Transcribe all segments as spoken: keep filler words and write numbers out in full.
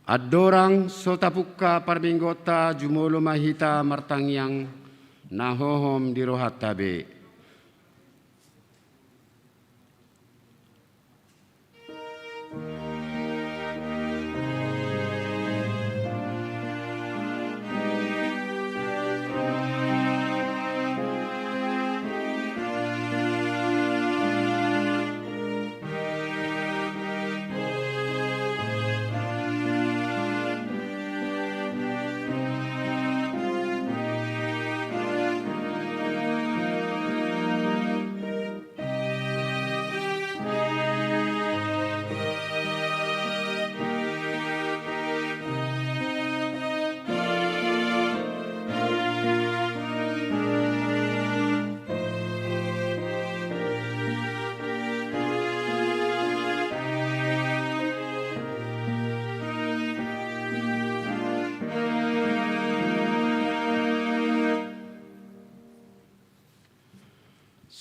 Andorang so tapungka parmingguonta, jumolo ma hita martangiang na hohom di rohanta be.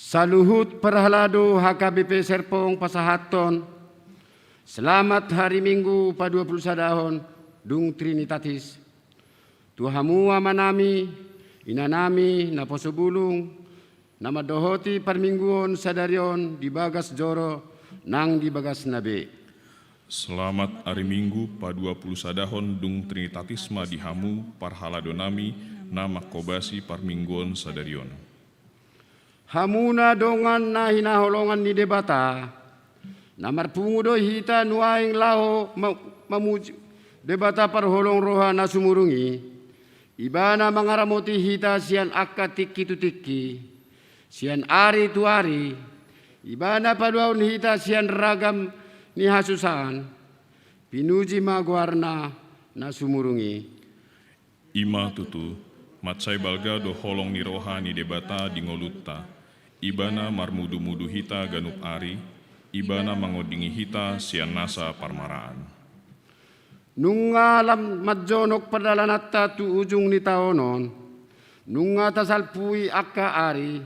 Saluhut parhalado H K B P Serpong pasahathon selamat hari Minggu paduapulusadahon dung Trinitatis tu hamu amanami, inanami, naposo bulung, na mandohoti parmingguon sadari on di bagas joro nang di bagasna be. Selamat ari Minggu paduapulusadahon dung Trinitatis ma di hamu parhaladonami na manghobasi parmingguon sadari on. Hamuna dongan na hinaholongan ni Debata, na marpungu do hita nuaeng laho ma-, mamuji Debata parholong roha na sumurung i. Ibana mangaramoti hita sian angka tingki tu tingki, sian ari tu ari. Ibana paluahon hita sian ragam ni hasusaan. Pinuji ma goarna na sumurung i. I ma tutu, mansai balga do holong ni roha ni Debata di ngolunta. Ibana marmudumudu hita ganup ari, Ibana mangondingi hita sian nasa parmaraan. Nunga lam manjonok pardalananta tu ujung ni taon on, nunga tasalpui angka ari,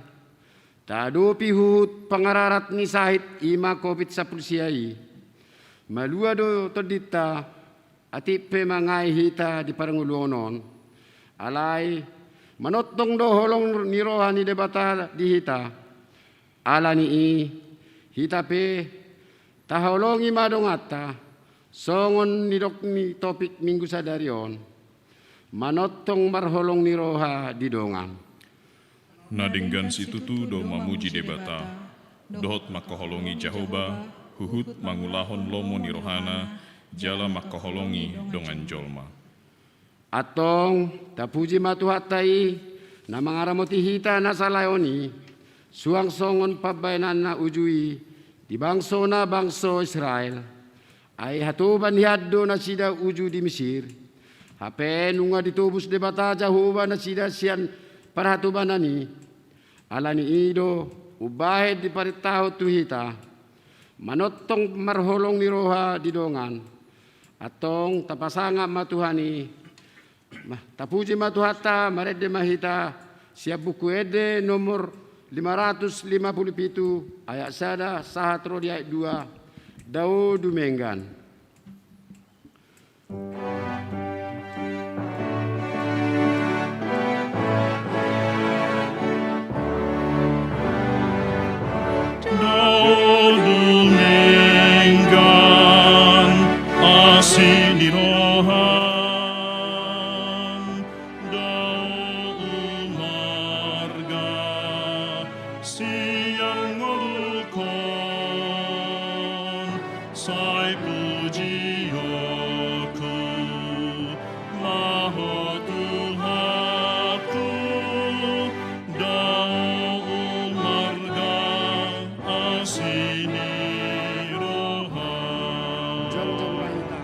taadopi huhut pangararat ni sahit i ma covid sampulu sia i. Malua do tondinta, atik pe mangae hita di parngoluon on. Alai, manongtong do holong ni roha ni Debata di hita. Ala ni i, hita pe, taholongi ma donganta, songon nidok ni topik Minggu sadari on. Manongtong marholong ni roha di dongan. Na denggan situtu do mamuji Debata, dohot mangkaholongi Jahowa, huhut mangulahon lomo ni rohana, jala mangkaholongi dongan jolma. Antong, tapuji ma Tuhanta i, na mangaramoti hita na salaon i, suang songon pambahenanna uju i, di bangsona bangso Israel. Ai hatoban hian do nasida uju di Misir. Hape nunga ditobus Debata Jahowa nasida sian parhatobanan i. Ala ni i do, umbahen diparentahon tu hita. Manongtong marholong ni roha di dongan. Antong tapasangap ma Tuhan i. Ma-, tapuji ma Tuhanta, marende ma hita, sian Buku Ende nomor lima ratus lima puluh pitu, ayat sada, sahat ro di ayat dua, dao dumenggan. Dao dumenggan asi ni roham, dao umarga sian ngolungkon, sai pujionku ma Ho Tuhanku, dao umarga asi ni roham. Jongjong ma hita.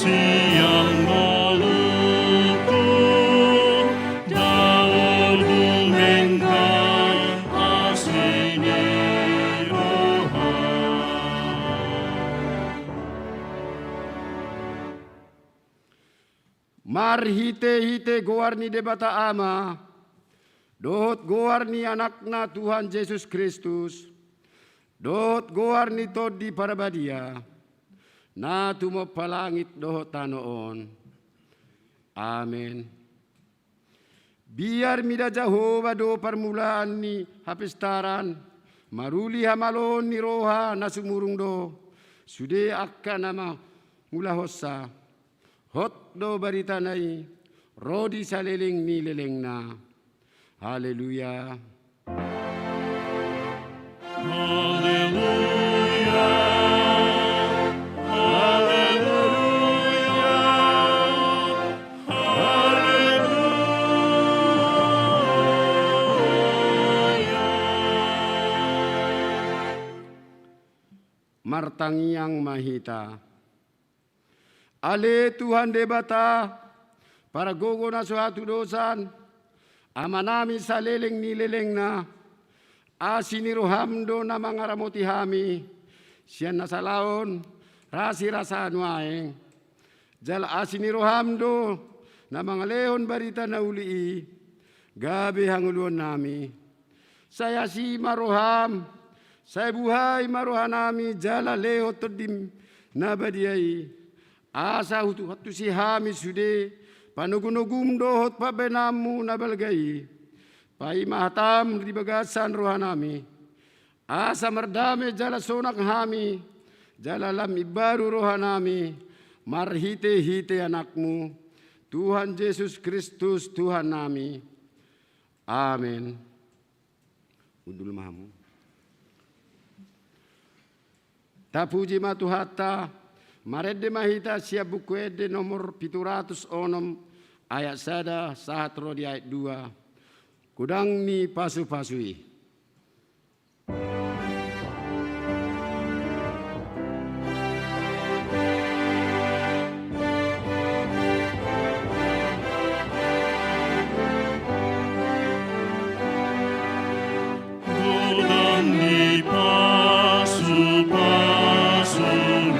Sian ngolungku, daolku menggan asi ni roha. Marhitehite goar ni Debata Ama, dohot goar ni Anakna Tuhan Jesus Kristus, dohot goar ni Tondi Parbadia, na tumompa langit dohot tano on. Amen. Biar mida Jahowa do parmulaan ni hapistaran, maruli hamaloon ni roha na sumurung do sude angka na mangulahonsa. Hot do baritana i ro di saleleng ni lelengna. Haleluya. Haleluya. Haleluya. Haleluya. Martangiang ma hita. Ale Tuhan Debata, pargogo na so hatudosan, Amanami saleleng ni lelengna, asi ni roham do na mangaramoti hami sian na salaon rasirasa nuaeng. Jala asi ni roham do na mangalehon barita na uli i gabe hangoluannami. Sai asi ma roham, sai buhai ma rohanami jala lehon Tondim na badia i, asa hutu-, hutusi hami sude panogu-nogum dohot pambahenanmu na balga i. Paima hatam di bagasan rohanami, asa mardame jala sonang hami, jala lam imbaru rohanami, marhite-hite Anakmu, Tuhan Jesus Kristus Tuhannami. Amen. Hundul ma hamu. Tapuji ma Tuhanta, marende ma hita sian Buku Ende nomor pitu ratus onom, ayat sada sahat ro di ayat dua. Godang ni pasu-pasu i. Godang ni pasu-pasu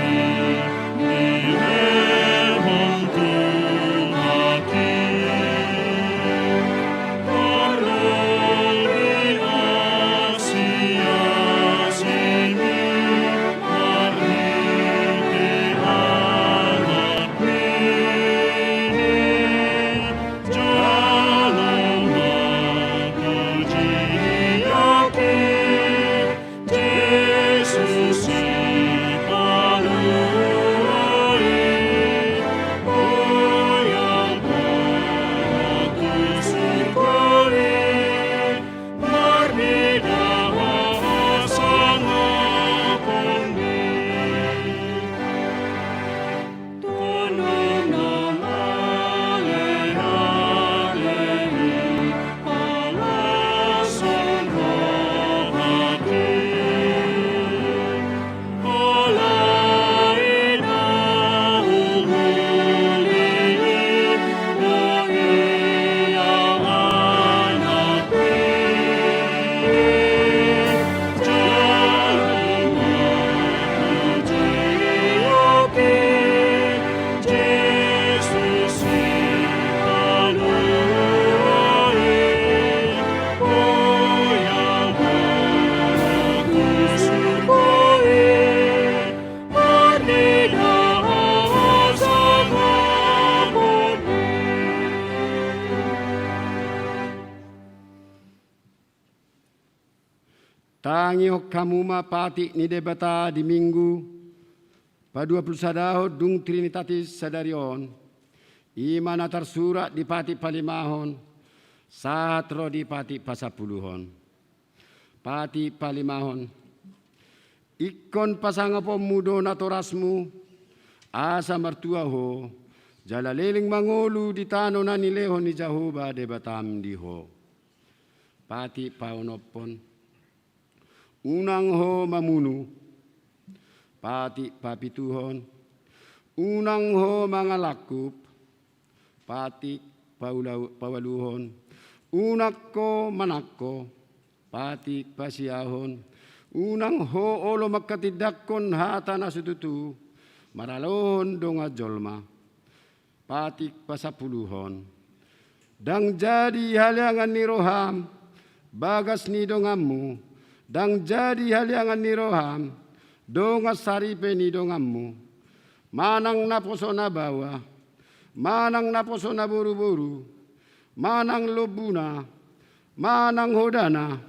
i, nilehon Tuhan i. Parlobei asi-asimi, marhite Anakmi, jalo ma pujion i. Jesus Sipalua i, poyang pahatusiko i, marnida hasangapon i. Tangihon hamu ma patik ni Debata di Minggu paduapulusadahon dung Trinitatis sadari on, i ma na tarsurat di patik palimahon sahat ro di patik pasampuluhon. Patik palimahon. Ingkon pasangaponmu do natorasmu, asa martua ho, jala leleng mangolu di tano na nilehon ni Jahowa Debatam di ho. Patik paonomhon. Unang ho mamunu. Patik papituhon. Unang ho mangalangkup, patik paula-, paualuhon. Unang ho manangko, patik pasiahon. Unang ho olo manghatindanghon hata na so tutu maralohon dongan jolma, patik pasampuluhon. Ndang jadi haleangan ni roham bagas ni donganmu, ndang jadi haleangan ni roham dongan saripe ni donganmu, manang naposona baoa, manang naposona boruboru, manang lombuna, manang hodana,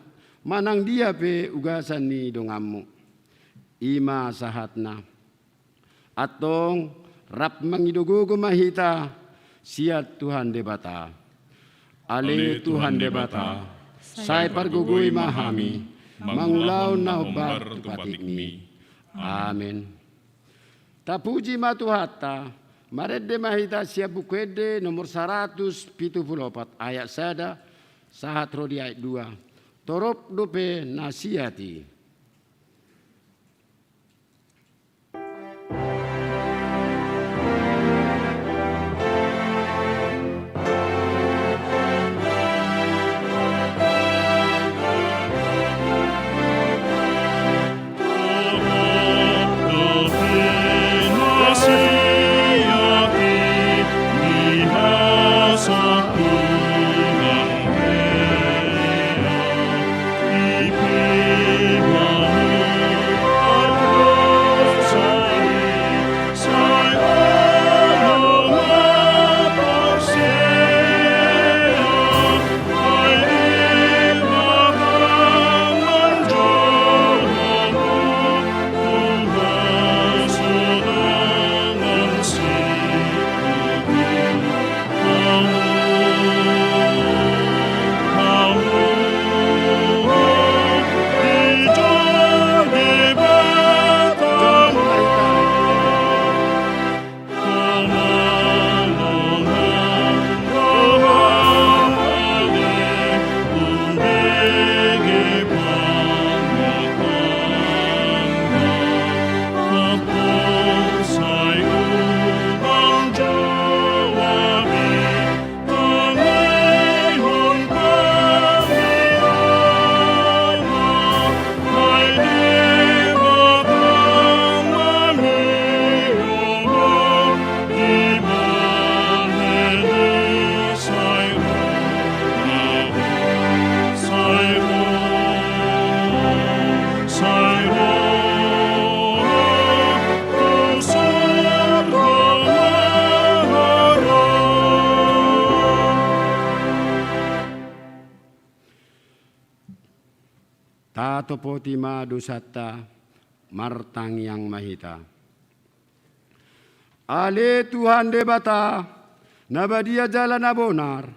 manang dia pe ugasan ni donganmu. I ma sahatna. Antong, rap mangido gogo ma hita sian Tuhan Debata. Ale Tuhan Debata, sai pargogoi ma hami mangulahon na hombar tu patikmi. Amen. Tapuji ma Tuhanta. Marende ma hita sian Buku Ende nomor saratus pitu pulu opat, ayat sada sahat ro di ayat dua. Torop dope na siat i. Tatopoti ma dosanta, martangiang ma hita. Ale Tuhan Debata, na badia jala na bonar,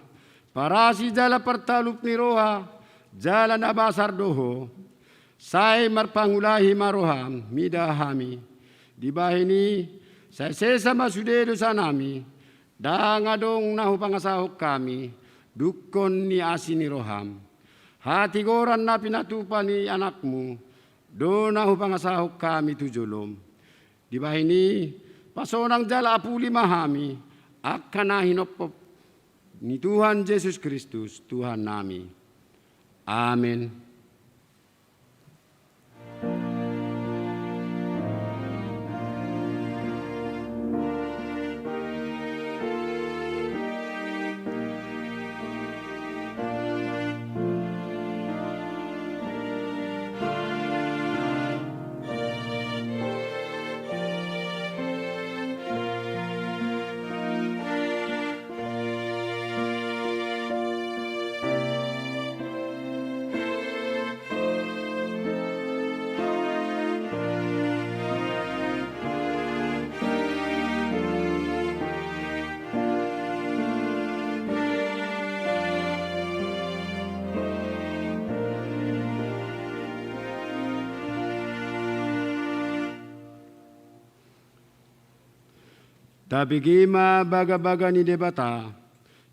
parasi jala partalup ni roha, jala na basar do Ho. Sai marpangulahi ma roham mida hami. Dibahen i, sai sesa ma sude dosanami, ndang adong na hupangasahon hami, dungkon ni asi ni roham. Hatigoran na pinatupa ni Anakmu do na hupangasahon hami tu jolom. Dibahen i, pasonang jala apuli ma hami, angka na hinophop ni Tuhan Jesus Kristus, Tuhannami. Amen. Tabege ma bagabaga ni Debata,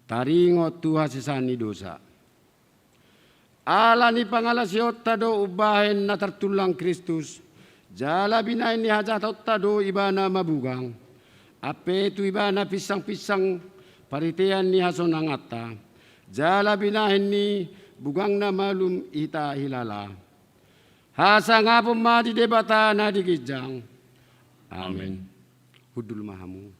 taringot tu hasesaan ni dosa. Ala ni pangalasioonta do umbahen na tartullang Kristus, jala binahen ni hajahatonta do Ibana mabugang. Ampe tu ibana pinsangpinsang parhitean ni hasonanganta, jala binahen ni bugangna malum hita hilala. Hasangapon ma di Debata na di ginjang. Amen. Amen. Hundul ma hamu.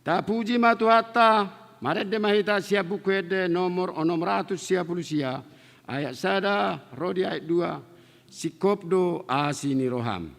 Tapuji ma Tuhanta, marende ma hita sian Buku Ende nomor onom ratus sia pulu sia, ayat sada ro di ayat dua, singkop do asi ni roham.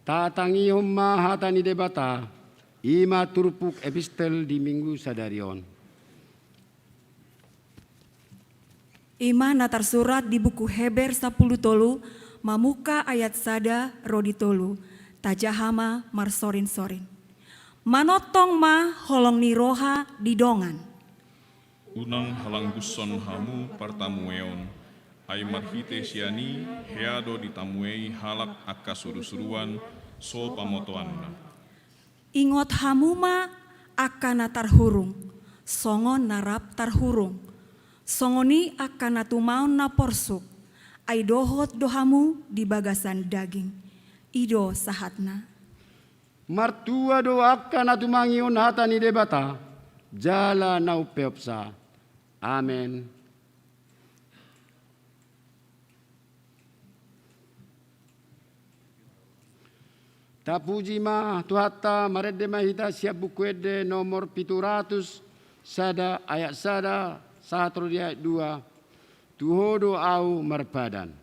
Tatangihon ma hata ni Debata, i ma turpuk epistel di Minggu sadari on. I ma na tarsurat di buku Heber sampulu tolu, mamungka ayat sada ro di tolu, tajaha ma marsorinsorin. Manongtong ma holong ni roha di dongan. Unang halanggushon hamu partamueon, ai marhite sian i hea do ditamuei halak angka surusuruan so pamotoanna. Ingot hamu ma angka na tarhurung, songon na rap tarhurung, songon i angka na tumaon na porsuk, ai dohot do hamu di bagasan daging. I do sahatna. Martua do angka na tumangihon hata ni Debata, jala na umpeopsa. Amen. Tapuji ma Tuhanta, marende ma hita sian Buku Ende nomor pitu ratus sada ayat sada sahat ro di ayat dua. Tu Ho do ahu marpadan.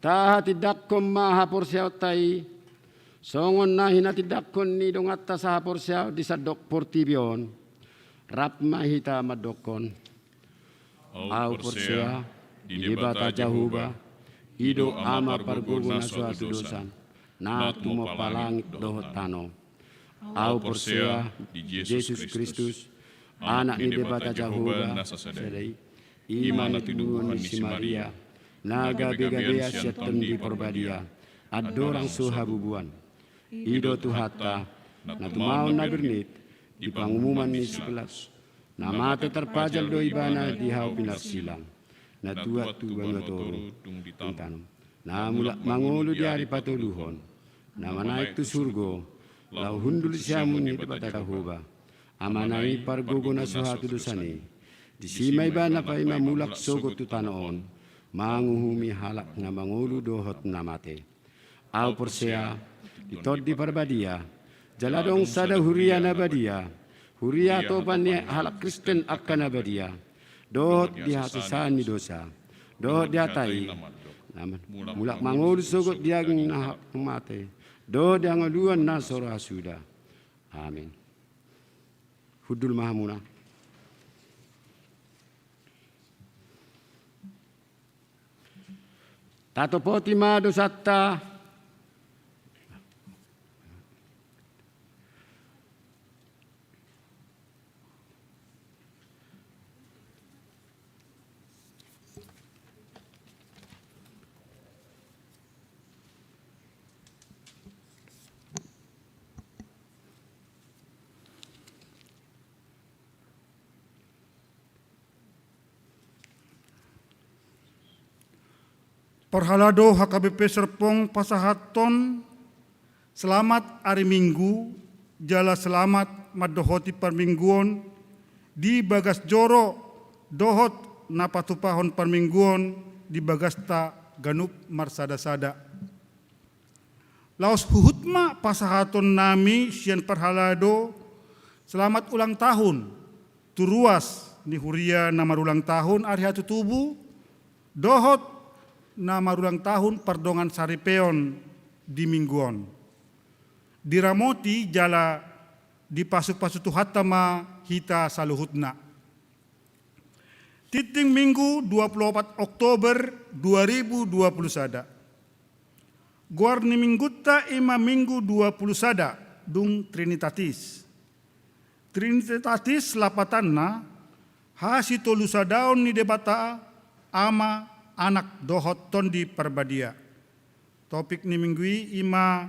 Tahatindangkon ma haporseaonta i, songon na hinatindangkon ni donganta sahaporseaon di sandok portibi on. Rap ma hita mandokkon: Ahu porsea di Debata Jahowa, i do Ama pargogo na so hatudosan, na tumompa langit dohot tano. Ahu porsea di Jesus Kristus, Anak ni Debata Jahowa na sasada i. I ma na tinubuhon ni si Maria, na gabe gabean sian Tondi Parbadia, andorang so habubuan. I do Tuhanta, na tumaon na bernit di pangumuman ni si Pilatus. Na mate tarpajal do ibana di hau pinarsilang. Na tuat tu banua toru dung ditanom. Na mulak mangolu di ari patoluhon. Na manaek tu surgo, laho hundul siamun ni Debata Jahowa, Amana i pargogo na so hatudosan i. Disi ma ibana paima mulak sogot tu tano on, manguhumi halak na mangolu dohot na mate. Ahu porsea di Tondi Parbadia, jala adong sada huria na badia, huria atopan ni halak Kristen angka na badia, dohot di hasesaan ni dosa, dohot di hata i na mandok, mulak mangolu sogot di angin na mate, dohot di hangoluan na so ra suda. Amin. Hundul ma hamuna. Tatopoti ma dosanta. Parhalado H K B P Serpong pasahathon selamat ari Minggu, jala selamat mandohoti parmingguon di bagas joro dohot na patupahon parmingguon di bagasta ganup marsada-sada. Laos huhut ma pasahaton nami sian parhalado selamat ulang tahun tu ruas ni huria na marulang tahun ari hatutubu, dohot na marulang tahun pardongan saripeon di Minggu on. Diramoti jala dipasupasu Tuhanta ma hita saluhutna. Tintin Minggu dua puluh opat Oktober dua ribu dua puluh sada. Goar ni Minggunta i ma Minggu dua puluh sada dung Trinitatis. Trinitatis lapatanna hasitolusadaon ni Debata, Ama, Anak dohot Tondi Parbadia. Topik ni Minggu i i ma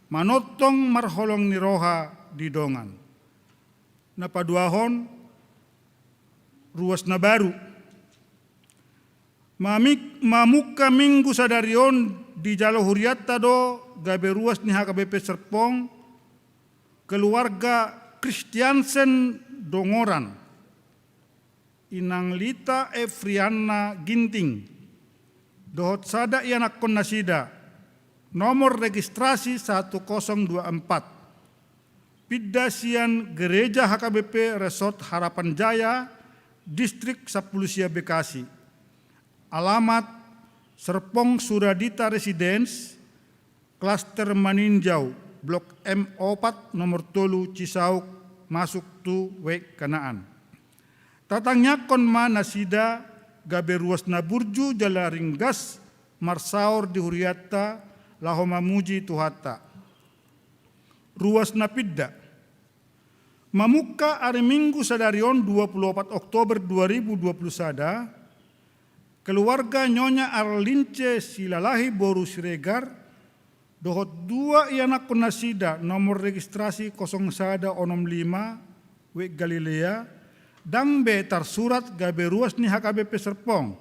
manongtong marholong ni roha di dongan. Na paduahon, ruas na baru. Mamik-, mamungka Minggu sadari on dijalo hurianta do gabe ruas ni H K B P Serpong, keluarga Christiansen Dongoran, Inang Lita Efriana Ginting, dohot sada ianakkon nasida, nomor registrasi satu kosong dua empat. Pinda sian Gereja H K B P Resort Harapan Jaya, Distrik sampulu sia Bekasi. Alamat Serpong Suradita Residence, Klaster Maninjau, Blok M opat, nomor tolu, Cisauk, masuk tu W Kanaan. Tatangiangkon ma nasida gabe ruas na burju jala ringgas marsaor di hurianta laho mamuji Tuhanta. Ruas na pinda. Mamungka ari Minggu sadari on dua puluh opat Oktober dua ribu dua puluh sada, keluarga Nyonya Arlince Silalahi boru Siregar, dohot dua ianakkon nasida nomor registrasi kosong sada onom lima W Galilea, ndang be tarsurat gabe ruas ni H K B P Serpong.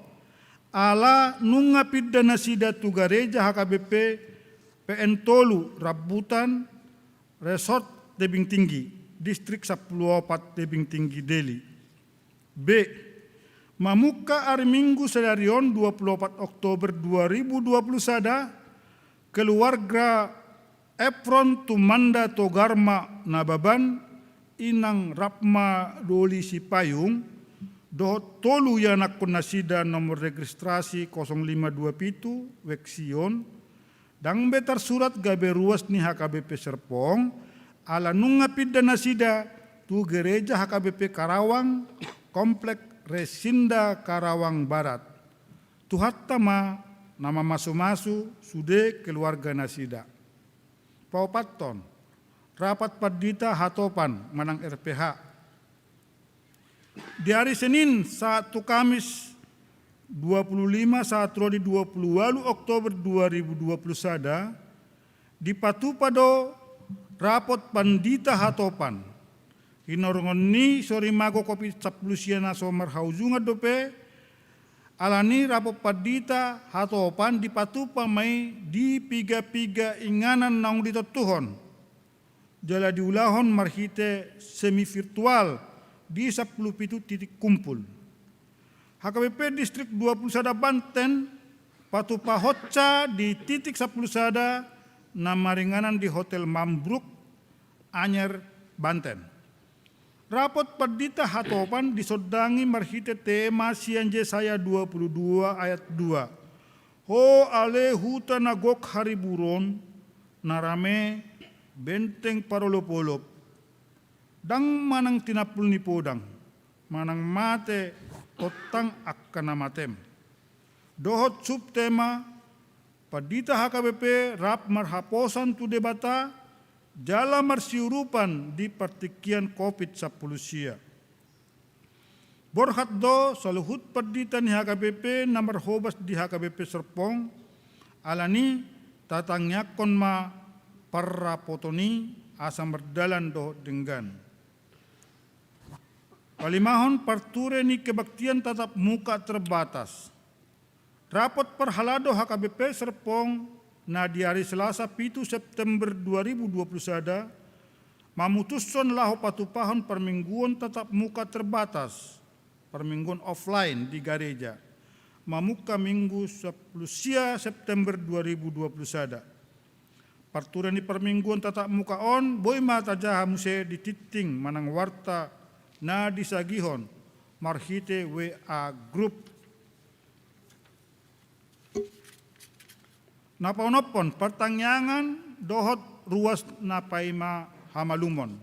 Ala nunga pinda nasida tu gareja H K B P P N tolu Rambutan, Resort Tebing Tinggi, Distrik sampulu opat Tebing Tinggi, Deli. B. Mamungka ari Minggu sadari on dua puluh opat Oktober dua ribu dua puluh sada, keluarga Efron Tumanda Togarma Nababan, Inang Rapma Doli Sipayung, dohot tolu ianakhon nasida nomor registrasi kosong lima dua pitu, Wek Sion, ndang be tarsurat gabe ruas ni H K B P Serpong, ala nunga pinda nasida tu gereja H K B P Karawang, Komplek Resinda Karawang Barat. Tuhanta ma na mamasumasu sude keluarga nasida. Paopathon, rapat pandita hatopan manang R P H. Di ari Senin sahat tu Kamis dua puluh lima sahat ro di dua puluh ualu Oktober dua ribu dua puluh sada, dipatupa do rapot pandita hatopan. Hinorhon ni sorimago Covid sampulu sia na so marhaujungan dope, alani rapot pandita hatopan dipatupa ma i di piga-piga inganan naung ditontuhon. Jala diulahon marhite semi virtual di sampulu pitu titik kumpul. H K B P Distrik dua puluh sada Banten patupahonsa di titik sampulu sada na maringanan di Hotel Mambruk, Anyer, Banten. Rapot pandita hatopan disondangi marhite tema sian Jesaya dua puluh dua ayat dua. Ho ale huta na gok hariburon, na rame, benteng parolopolop, ndang manang tinampul ni podang, manang mate tontang angka na matem. Dohot subtema, pandita H K B P rap marhaposan tu Debata, jala marsiurupan di partingkian Covid sampulu sia. Borhat do saluhut pandita ni H K B P na marhobas di H K B P Serpong, alani tatangiangkon ma parrapoton i asa mardalan dohot denggan. Palimahon, parture ni kebaktian tatap muka terbatas. Rapot parhalado H K B P Serpong na di ari Selasa pitu September dua ribu dua puluh sada mamutushon laho patupahon parmingguon tatap muka terbatas, parmingguon offline di gareja, mamungka Minggu sampulu sia September dua ribu dua puluh sada. Parture ni parmingguon tatap muka on boi ma tajaha muse di tingting manang warta na disagihon marhite W A group. Na paonomhon, partangiangan dohot ruas na paima hamalumon.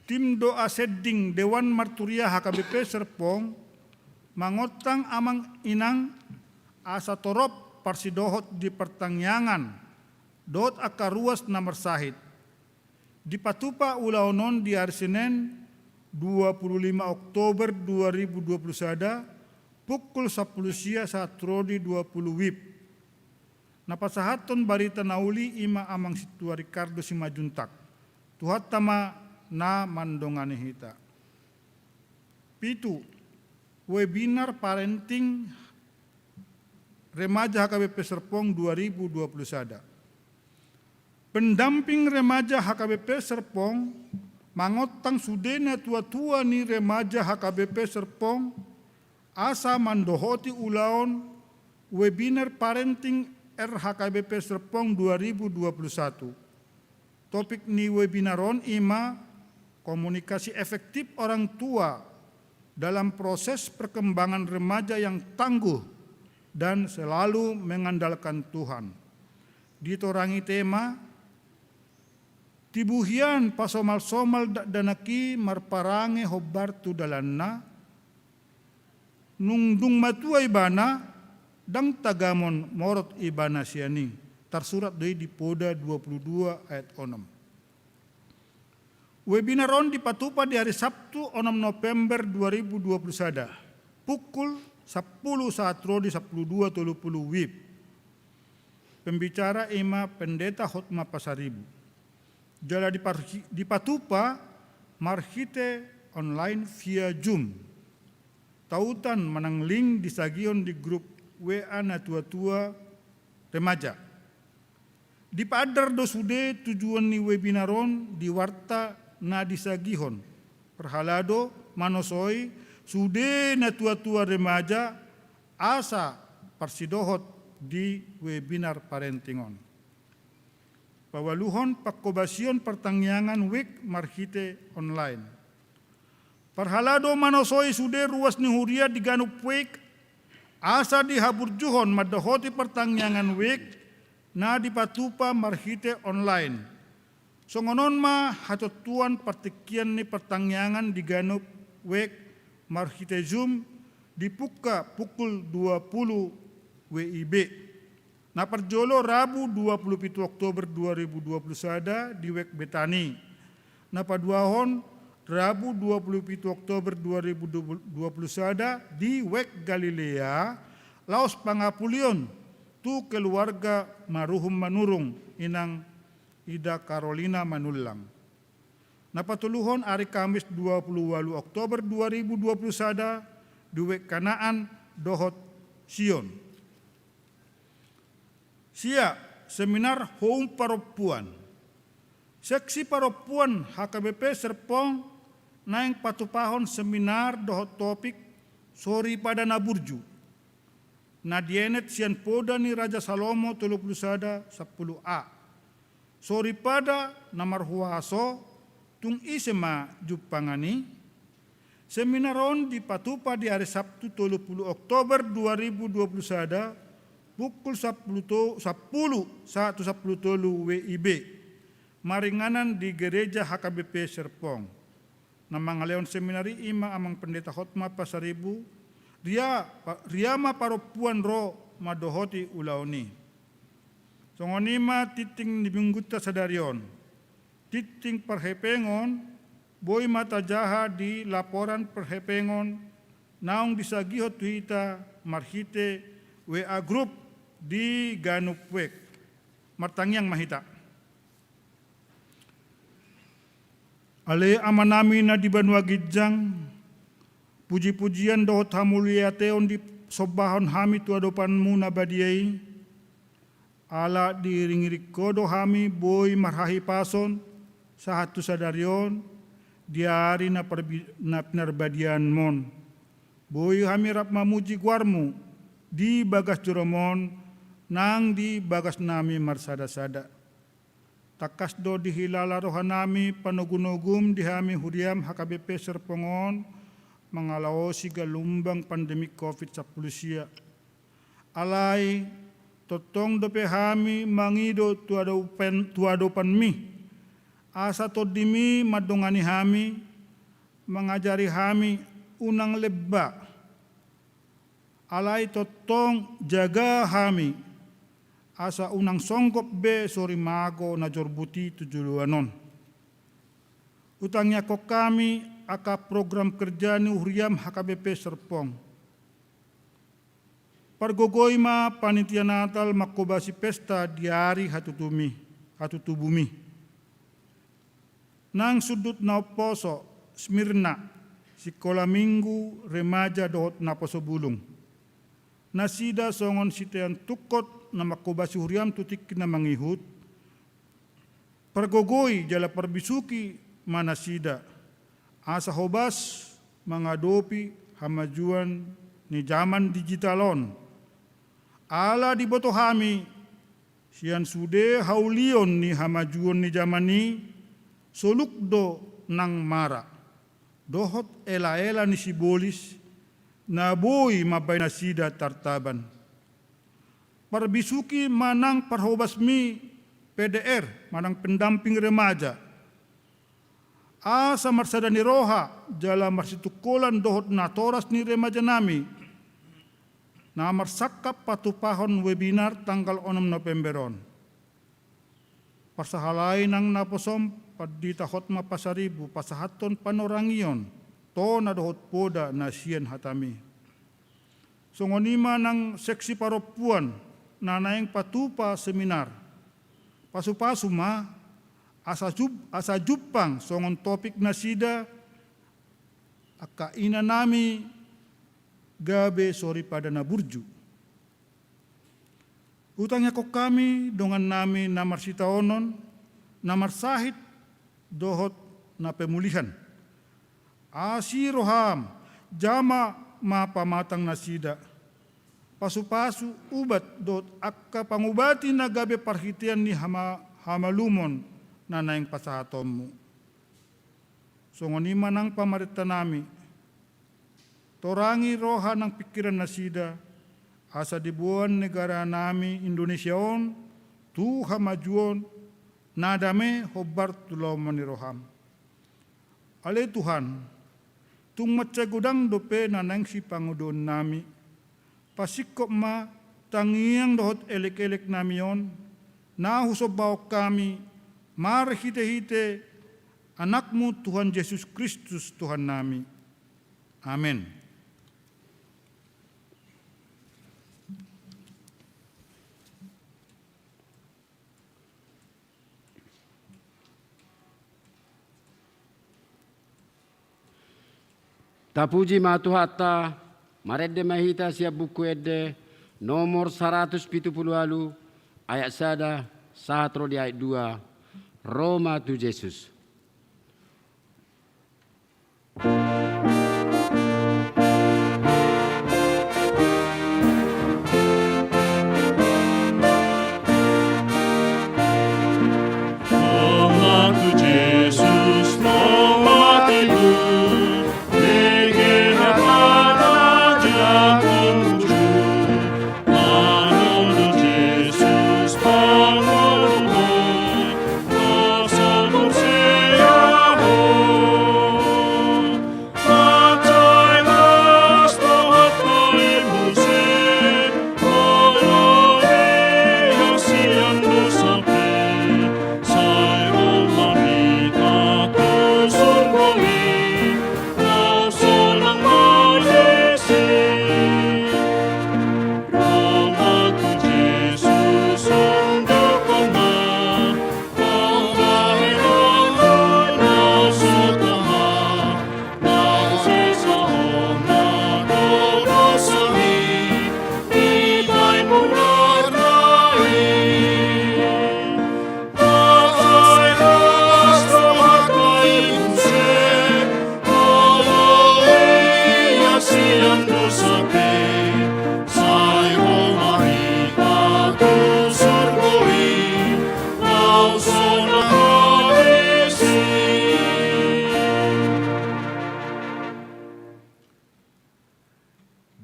Tim doa sending Dewan Marturia H K B P Serpong mangontang amang inang asa torop parsidohot di partangiangan dohot angka ruas na marsahit. Dipatupa ulaon on di ari Senen dua puluh lima Oktober dua ribu dua puluh sada, pukul sampulu sia sahat ro di dua puluh wib. Na pasahathon barita na uli i ma amang sintua Ricardo Simanjuntak. Tuhanta ma na mandongani hita. Pitu, webinar parenting remaja H K B P Serpong dua ribu dua puluh sada. Pendamping remaja H K B P Serpong mangontang sude na tua-tua ni remaja H K B P Serpong asa mandohoti ulaon webinar parenting R H K B P Serpong dua ribu dua puluh satu. Topik ni webinar on i ma komunikasi efektif orang tua dalam proses perkembangan remaja yang tangguh dan selalu mengandalkan Tuhan. Ditorangi tema, tibu hian pasomalsomal dakdanak i marparange hombar tu dalanna, nung dung matua ibana, ndang tagamon morot ibana sian i. Tarsurat do i di Poda dua puluh dua ayat onom. Webinar on dipatupa di ari Sabtu onom November dua ribu dua puluh sada, pukul sampulu sahat ro di sampulu dua tolu pulu wib. Pembicara i ma Pendeta Hotma Pasaribu. Jala diparhi-, dipatupa marhite online via Zoom. Tautan manang link disagihon di grup W A na tua-tua remaja. Dipaandar do sude tujuan ni webinar on di warta na disagihon. Parhalado manosoi sude na tua-tua remaja asa parsidohot di webinar parenting on. Paualuhon, pangkobasion partangiangan wijk marhite online. Parhalado manosoi sude ruas ni huria di ganup wijk, asa dihaburjuhon mandohoti partangiangan wijk na dipatupa marhite online. Songon on ma hatontuan partingkian ni partangiangan di ganup wijk marhite Zoom, dipungka pukul dua pulu W I B. Na parjolo Rabu dua pulu pitu Oktober dua ribu dua pulu sada di wijk Betani. Na paduahon Rabu dua pulu pitu Oktober dua ribu dua pulu sada di wijk Galilea, laos pangapulion tu keluarga maruhum manurung, inang Ida Karolina Manullang. Na patoluhon ari Kamis dua pulu ualu Oktober dua ribu dua pulu sada di wijk Kanaan dohot Sion. Sia, seminar houm parompuan. Seksi parompuan H K B P Serpong naeng patupahon seminar dohot topik Soripada na burju, na dienet sian Poda ni Raja Salomo tolu pulu sada sampulu A. Soripada na marhuaso, tung ise ma jumpangan i? Seminar on dipatupa di ari Sabtu tolu pulu Oktober dua ribu dua pulu sada, pukul sampulu to-, sampulu sahat tu sampulu tolu W I B, maringanan di Gereja H K B P Serpong. Na mangalehon seminar i ima Amang Pendeta Hotma Pasaribu, ria, pa-, ria ma parompuan ro mandohoti ulaon i. Songon i ma tingting ni minggunta sadari on. Tingting parhepengon, boi ma tajaha di laporan parhepengon naung disagihon tu hita marhite W A group di ganup wijk. Martangiang ma hita. Ale Amanami na di banua ginjang, puji-pujian dohot hamuliateon disombahon hami tu adopanMu na badia i, ala diiring-iring Ho do hami boi marhahipason sahat tu sadari on, di ari na parbi-, na pinarbadiaonMon. Boi hami rap mamuji goarMu di bagas joroMon nang di bagasnami marsada-sada. Tangkas do dihilala rohanami panogu-noguM di hami huriaM H K B P Serpong on, mangalaosi galumbang pandemi covid sampulu sia. Alai, tongtong dope hami mangido tu adopan, tu adopanMi, asa TondiMi mandongani hami, mangajari hami unang lemba. Alai tongtong jaga hami, asa unang songgop be sorimago na jorbut i tu joloan on. Hutangiangkon hami angka program kerja ni huriaM H K B P Serpong. Pargogoi ma panitia Natal manghobasi pesta di ari hatutuMi, hatutubuMi. Nang sundut na umposo, Smirna, sikola minggu, remaja dohot naposo bulung. Nasida songon sitean tungkot na manghobasi huriaM tu tingki na mangihut, pargogoi jala parbisuki ma nasida, asa hobas mangadopi hamajuon ni jaman digital on. Ala diboto hami, sian sude haulion ni hamajuon ni jaman i, soluk do nang mara dohot ela-ela ni sibolis na boi mambahen nasida tartaban. Parbisuki ma nang parhobasMi P D R manang pendamping remaja, asa marsada ni roha jala marsitungkolan dohot natoras ni remajanami na marsangkap patupahon webinar tanggal onom November on. Parsahalai nang naposoM Pandita Hotma Pasaribu pasahathon panorangion, tona dohot poda na sian hataMi. Songon i ma nang seksi parompuan na naeng patupa seminar. Pasu-pasu ma, asa jum-, asa jumpang songon topik nasida, angka inanami gabe soripada na burju. Hutangiangkon hami dongannami na marsitaonon, na marsahit dohot na pemulihan. Asi rohaM, jama ma pamatang nasida. Pasu-pasu, ubat dohot angka pangubati na gabe parhitean ni hama-, hamalumon na naeng pasahatonMu. Songon i ma nang pamarentanami. Torangi roha nang pingkiran nasida, asa diboan negara nami Indonesia on tu hamajuon na dame hombar tu lomo ni roham. Ale Tuhan, tung mansai godang dope na naeng sipangidoon nami, pasingkop ma tangiang dohot elek-elek nami on, na husombahon hami marhite-hite Anakmu Tuhan Jesus Kristus Tuhan nami. Amen. Tapuji ma Tuhanta, marende ma hita sian Buku Ende nomor saratus pitu pulu ualu, ayat sada sahat ro di ayat dua, Ro ma tu Jesus.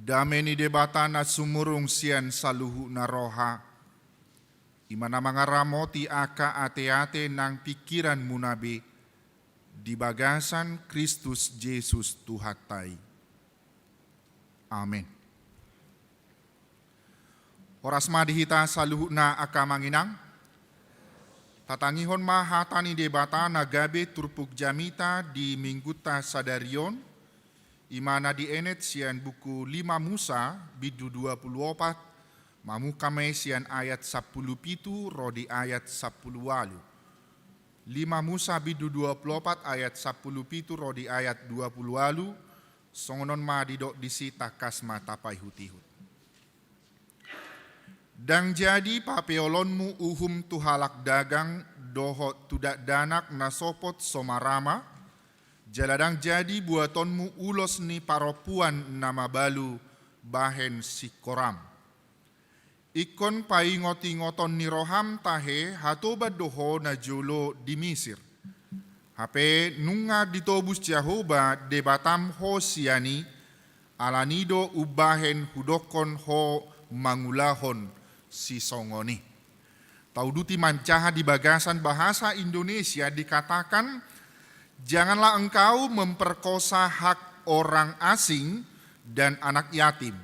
Dame ni Debata na sumurung sian saluhutna roha, i ma na mangaramoti angka ateate nang pingkiranmuna be di bagasan Kristus Jesus Tuhanta i. Amen. Horas ma di hita saluhutna angka amang inang. Tatangihon ma hata ni Debata na gabe turpuk jamita di Minggunta sadari on, i ma na dienet sian buku Lima Musa, bindu dua pulu opat, mamungka ma i sian ayat sampulu pitu ro di ayat sampulu ualu. Lima Musa bindu dua pulu opat ayat sampulu pitu ro di ayat dua pulu ualu, songon on ma didok disi, tangkas ma tapaihut-ihut. Ndang jadi papeolonmu uhum tu halak dagang dohot tu dakdanak na sopot so marama, jala ndang jadi buatonmu ulos ni parompuan na mabalu bahen singkoram. Ingkon paingot-ingoton ni roham tahe hatoban do ho najolo di Misir. Hape nunga ditobus Jahowa Debatam ho sian i, ala ni do umbahen hudokkon ho mangulahon sisongon i. Tauduti manjaha di bagasan bahasa Indonesia dikatakan, "Janganlah engkau memperkosa hak orang asing dan anak yatim.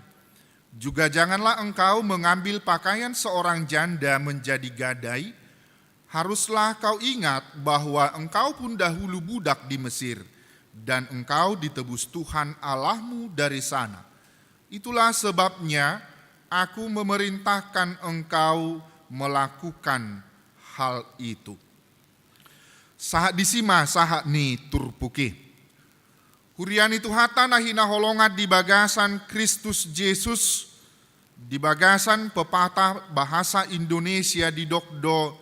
Juga janganlah engkau mengambil pakaian seorang janda menjadi gadai. Haruslah kau ingat bahwa engkau pun dahulu budak di Mesir, dan engkau ditebus Tuhan Allahmu dari sana. Itulah sebabnya Aku memerintahkan engkau melakukan hal itu." Sahat disi ma sahat ni turpuk i. Huria ni Tuhanta na hinaholongan di bagasan Kristus Jesus, di bagasan pepatah bahasa Indonesia didok do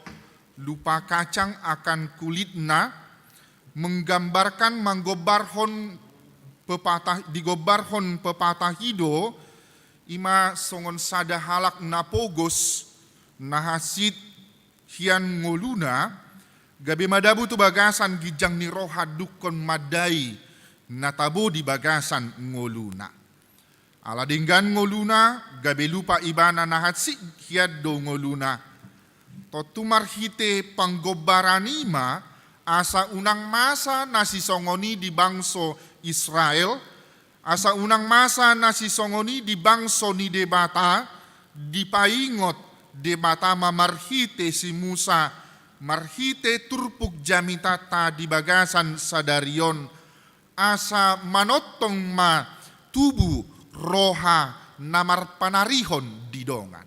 lupa kacang akan kulitna, menggambarkan, manggombarhon pepatah, digombarhon pepatah i do, i ma songon sada halak na pogos, na hansit hian ngoluna, Gabe madabu tu bagasan ginjang ni roha dungkon mandai na tabo di bagasan ngoluna. Ala denggan ngoluna, gabe lupa ibana na hansit hian do ngoluna. Tontu marhite panggombaran i ma, asa unang masa na sisongon i di bangso Israel, asa unang masa na sisongon i di bangso ni Debata, dipaingot Debata ma marhite si Musa, marhite turpuk jamitanta di bagasan sadari on, asa manongtong ma tubu roha na marpanarihon di dongan.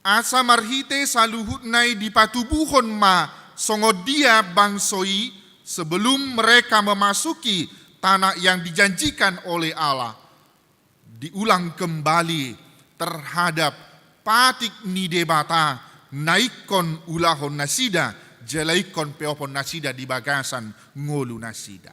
Asa marhite saluhutna i dipatubuhon ma songon dia bangso i sebelum mereka memasuki tanah yang dijanjikan oleh Allah. Diulang kembali terhadap patik ni Debata na ingkon ulahon nasida, jala ingkon peopon nasida di bagasan ngolu nasida.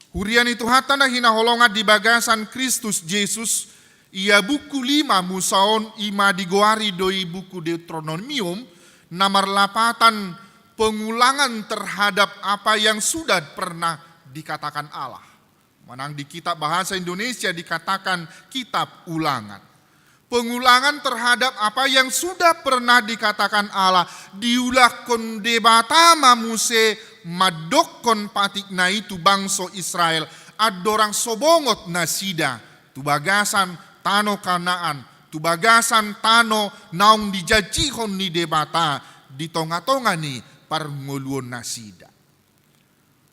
Huria ni Tuhanta na hinaholongan di bagasan Kristus Jesus, ia buku lima Musa on i ma digoari do i buku Deuteronomium, na marlapatan pengulangan terhadap apa yang sudah pernah dikatakan Allah. Manang di kitab bahasa Indonesia dikatakan kitab Ulangan. Pengulangan terhadap apa yang sudah pernah dikatakan Allah, diulakkon Debata ma muse mandokkon patikna i tu bangso Israel, andorang so bongot nasida tu bagasan tano Kanaan, tu bagasan tano naung dijanjihon ni Debata di tonga-tonga ni parngoluon nasida.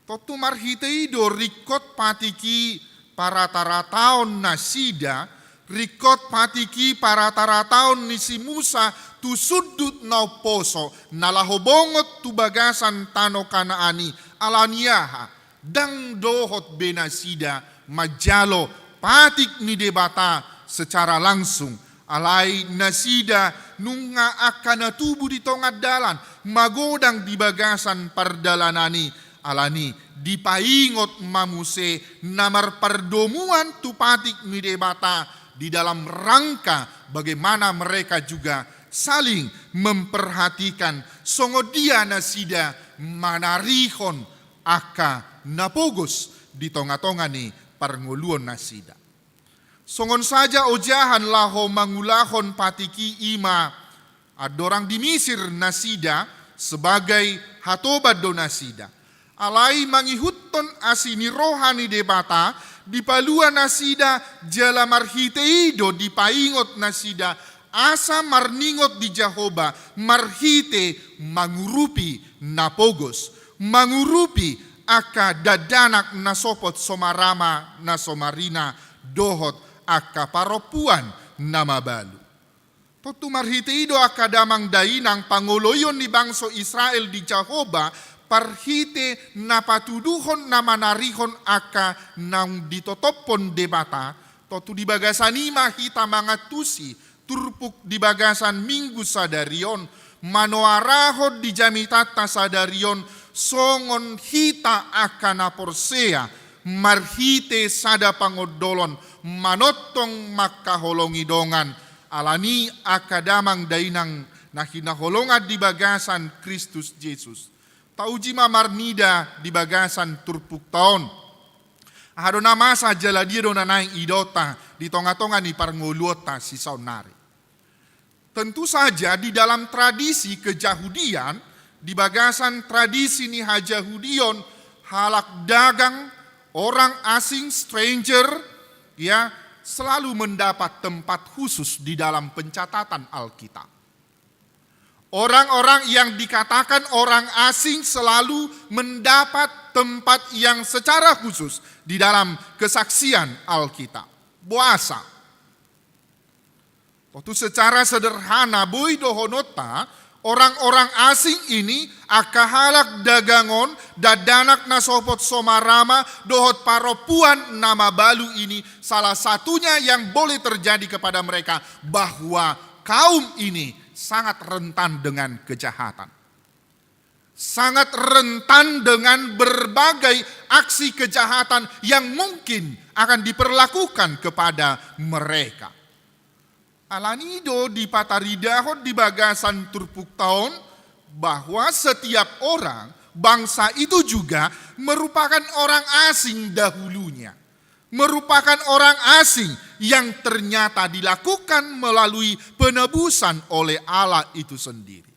Tontu marhite i do ringkot patik i parata-rataon nasida, ringkot patik i parata-rataon ni si Musa tu sundut na umposo, na laho bongot tu bagasan tano Kanaan i. Ala ni aha? Ndang dohot be nasida manjalo patik ni Debata secara langsung. Alai nasida nunga angka na tubu di tonga dalan, magodang di bagasan pardalanan i. Ala ni i dipaingot ma muse na marpardomuan tu patik ni Debata di dalam rangka bagaimana mereka juga saling memperhatikan songon dia nasida manarihon angka na pogos di tonga-tonga ni parngoluon nasida. Songon saja ojahan laho mangulahon patik i, i ma andorang di Misir nasida sebagai hatoban do nasida. Alai mangihuthon asi ni roha ni Debata, dipalua nasida jala marhite i do dipaingot nasida asa marningot di Jahowa marhite mangurupi na pogos, mangurupi angka dakdanak na sopot somarama na somarina dohot angka parompuan na mabalu. Tontu marhite i do angka damang dainang pangoloion ni bangso Israel di Jahowa marhite na patuduhon na manarihon angka naung ditotophon Debata. Tontu di bagasan i ma hita mangantusi turpuk di bagasan Minggu sadari on, manoarahon di jamitanta sadari on songon hita angka na porsea marhite sada pangondolon manongtong mangkaholongi dongan. Ala ni i angka damang dainang na hinaholongan di bagasan Kristus Jesus, tauji ma marnida di bagasan turpukta on. Aha do na masa jala dia do na naeng idaonta di tonga-tonga ni parngoluonta sisaonnari? Tentu saja di dalam tradisi kejahudian, di bagasan tradisi ni hajahudion, halak dagang, orang asing, stranger, ya, selalu mendapat tempat khusus di dalam pencatatan Alkitab. Orang-orang yang dikatakan orang asing selalu mendapat tempat yang secara khusus di dalam kesaksian Alkitab. Boasa? Tontu secara sederhana boi dohononta, orang-orang asing ini, angka halak dagang on, dakdanak na sopot somarama dohot parompuan na mabalu ini, salah satunya yang boleh terjadi kepada mereka bahwa kaum ini sangat rentan dengan kejahatan. Sangat rentan dengan berbagai aksi kejahatan yang mungkin akan diperlakukan kepada mereka. Ala ni i do dipataridahon di bagasan turpukta on, bahwa setiap orang, bangsa itu juga merupakan orang asing dahulunya, merupakan orang asing yang ternyata dilakukan melalui penebusan oleh Allah itu sendiri.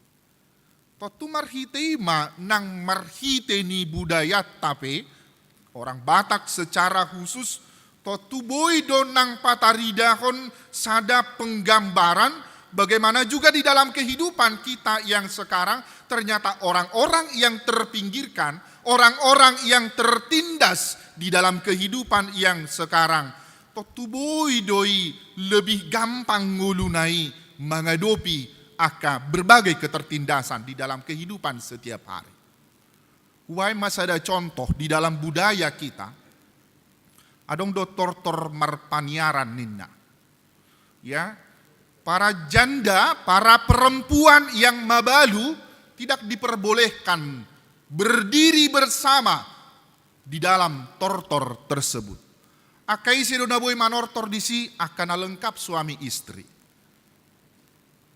Tontu marhite i ma nang marhite ni budayanta pe, orang Batak secara khusus, tontu boi do nang pataridahon sada penggambaran, bagaimana juga di dalam kehidupan kita yang sekarang, ternyata orang-orang yang terpinggirkan, orang-orang yang tertindas di dalam kehidupan yang sekarang, tontu boi do i lebih gampang ngoluna i mangadopi angka berbagai ketertindasan di dalam kehidupan setiap hari. Hubaen ma sada contoh di dalam budaya kita, adong do tortor marpaniaran ninna. Ya, para janda, para perempuan yang mabalu tidak diperbolehkan berdiri bersama di dalam tortor tersebut. Angka ise do na boi manortor disi? Angka na lengkap suami istri.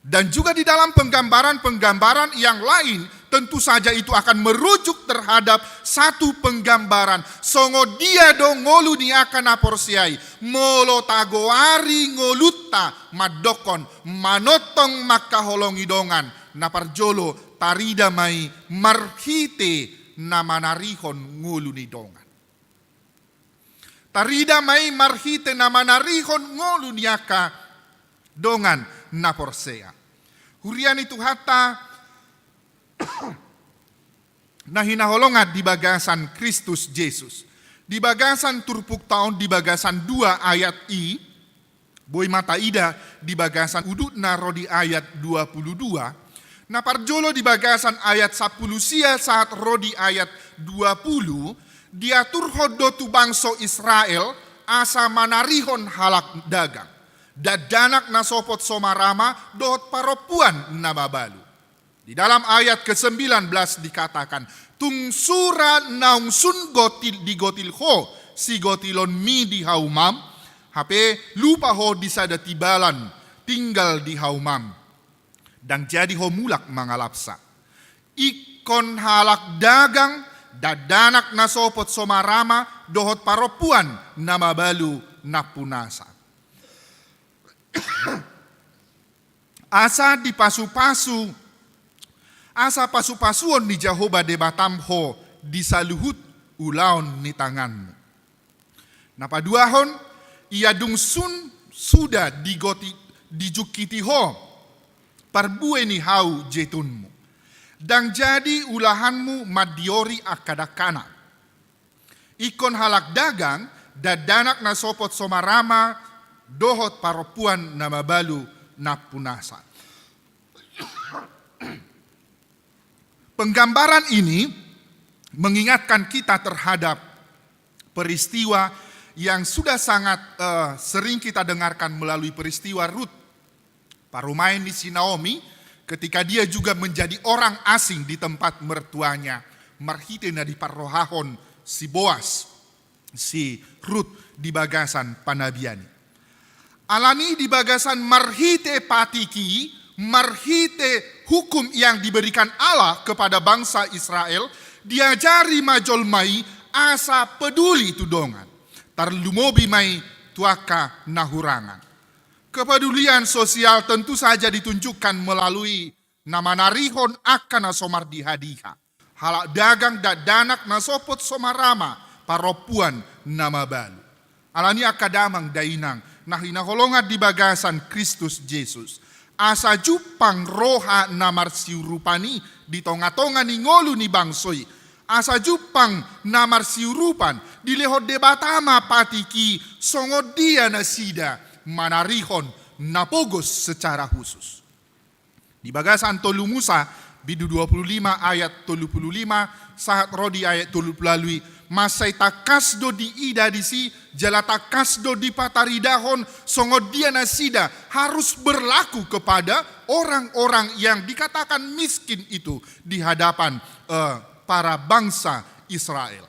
Dan juga di dalam penggambaran-penggambaran yang lain, tentu saja itu akan merujuk terhadap satu penggambaran. Songon dia do ngolu ni angka na porsea i, molo tagoari ngolunta mandokkon, manongtong mangkaholongi dongan, na parjolo tarida ma i marhite na manarihon ngolu ni dongan. Tarida ma i marhite na manarihon ngolu ni angka dongan na porsea. Huria ni Tuhanta na hinaholongan di bagasan Kristus Jesus. Di bagasan turpukta on, di bagasan dua ayat i, boi ma taida di bagasan udutna ro di ayat dua puluh dua, na parjolo di bagasan ayat sampulu sia sahat ro di ayat dua puluh, diaturhon do tu bangso Israel asa manarihon halak dagang, dakdanak na sopot so marama dohot parompuan na mabalu. Di dalam ayat kesembilan belas dikatakan, tung sura naung sun gotil digotil ho sigotilonmi di haumam, hape lupa ho di sada tibalan tinggal di haumam. Ndang jadi ho mulak mangalapsa. Ingkon halak dagang, dakdanak na sopot so marama, dohot parompuan na mabalu nampunasa. Asa dipasupasu, asa pasupasuon ni Jahowa Debatam ho di saluhut ulaon ni tanganmu. Na paduahon, ia dung sun suda digoti, dijungkiti ho parbue ni hau jeitunmu. Ndang jadi ulahanmu mandiori angka dangkana. Ingkon halak dagang, dakdanak na sopot so marama, dohot parompuan na mabalu nampunasa. Penggambaran ini mengingatkan kita terhadap peristiwa yang sudah sangat, eh, sering kita dengarkan melalui peristiwa Rut. Parumaen ni si Naomi, ketika dia juga menjadi orang asing di tempat mertuanya, marhite na diparrohahon si Boas, si Rut di bagasan panabian i. Alani di bagasan marhite patik i, marhite hukum yang diberikan Allah kepada bangsa Israel, diajari ma jolma i asa peduli tu dongan. Tarlumobi ma i tu angka na hurangan. Kepedulian sosial tentu saja ditunjukkan melalui na manarihon angka na so mardiha-diha. Halak dagang, dakdanak na sopot so marama, parompuan na mabalu. Alani angka damang dainang na hinaholongan di bagasan Kristus Jesus, asa jumpang roha na marsiurupan i di tonga-tonga ni ngolu ni bangso i. Asa jumpang na marsiurupan, dilehon Debata ma patik i songon dia nasida manarihon na pogos secara khusus. Di bagasan tolu Musa, bindu dua puluh lima ayat tolu puluh lima, sahat ro di ayat tolu puluh lalu i, mansai tangkas do diida disi, jala tangkas do dipataridahon songon dia nasida harus berlaku kepada orang-orang yang dikatakan miskin itu di hadapan, eh, para bangsa Israel.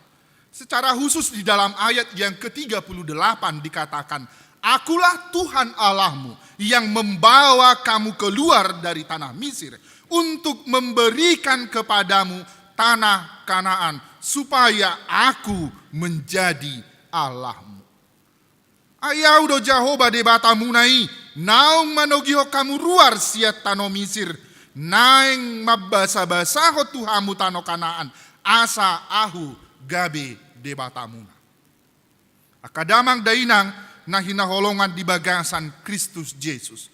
Secara khusus di dalam ayat yang ketiga puluh delapan dikatakan, Akulah Tuhan Allahmu yang membawa kamu keluar dari tanah Misir untuk memberikan kepadamu tanah Kanaan, supaya Aku menjadi Allahmu. Ai Ahu do Jahowa Debatamuna i, naung manogihon hamu ruar sian tano Misir, naeng mambasabasahon tu hamu tano Kanaan, asa Ahu gabe Debatamuna. Angka damang dainang na hinaholongan di bagasan Kristus Jesus.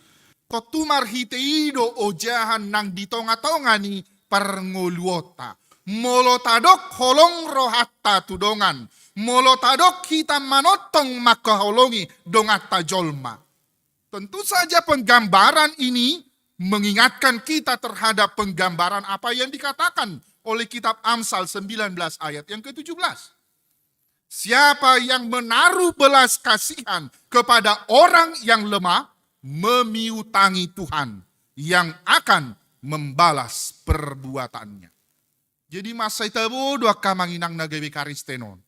Tontu marhite i do ojahan nang di tongatonga ni parngoluonta. Molo tadok holong rohanta tu dongan, molo tadok hita manongtong mangkaholongi donganta jolma. Tentu saja penggambaran ini mengingatkan kita terhadap penggambaran apa yang dikatakan oleh kitab Amsal sembilan belas ayat yang ketujuh belas. Siapa yang menaruh belas kasihan kepada orang yang lemah, memiutangi Tuhan yang akan membalas perbuatannya. Jadi mansai tabo do angka amang inang na gabe Kristen on.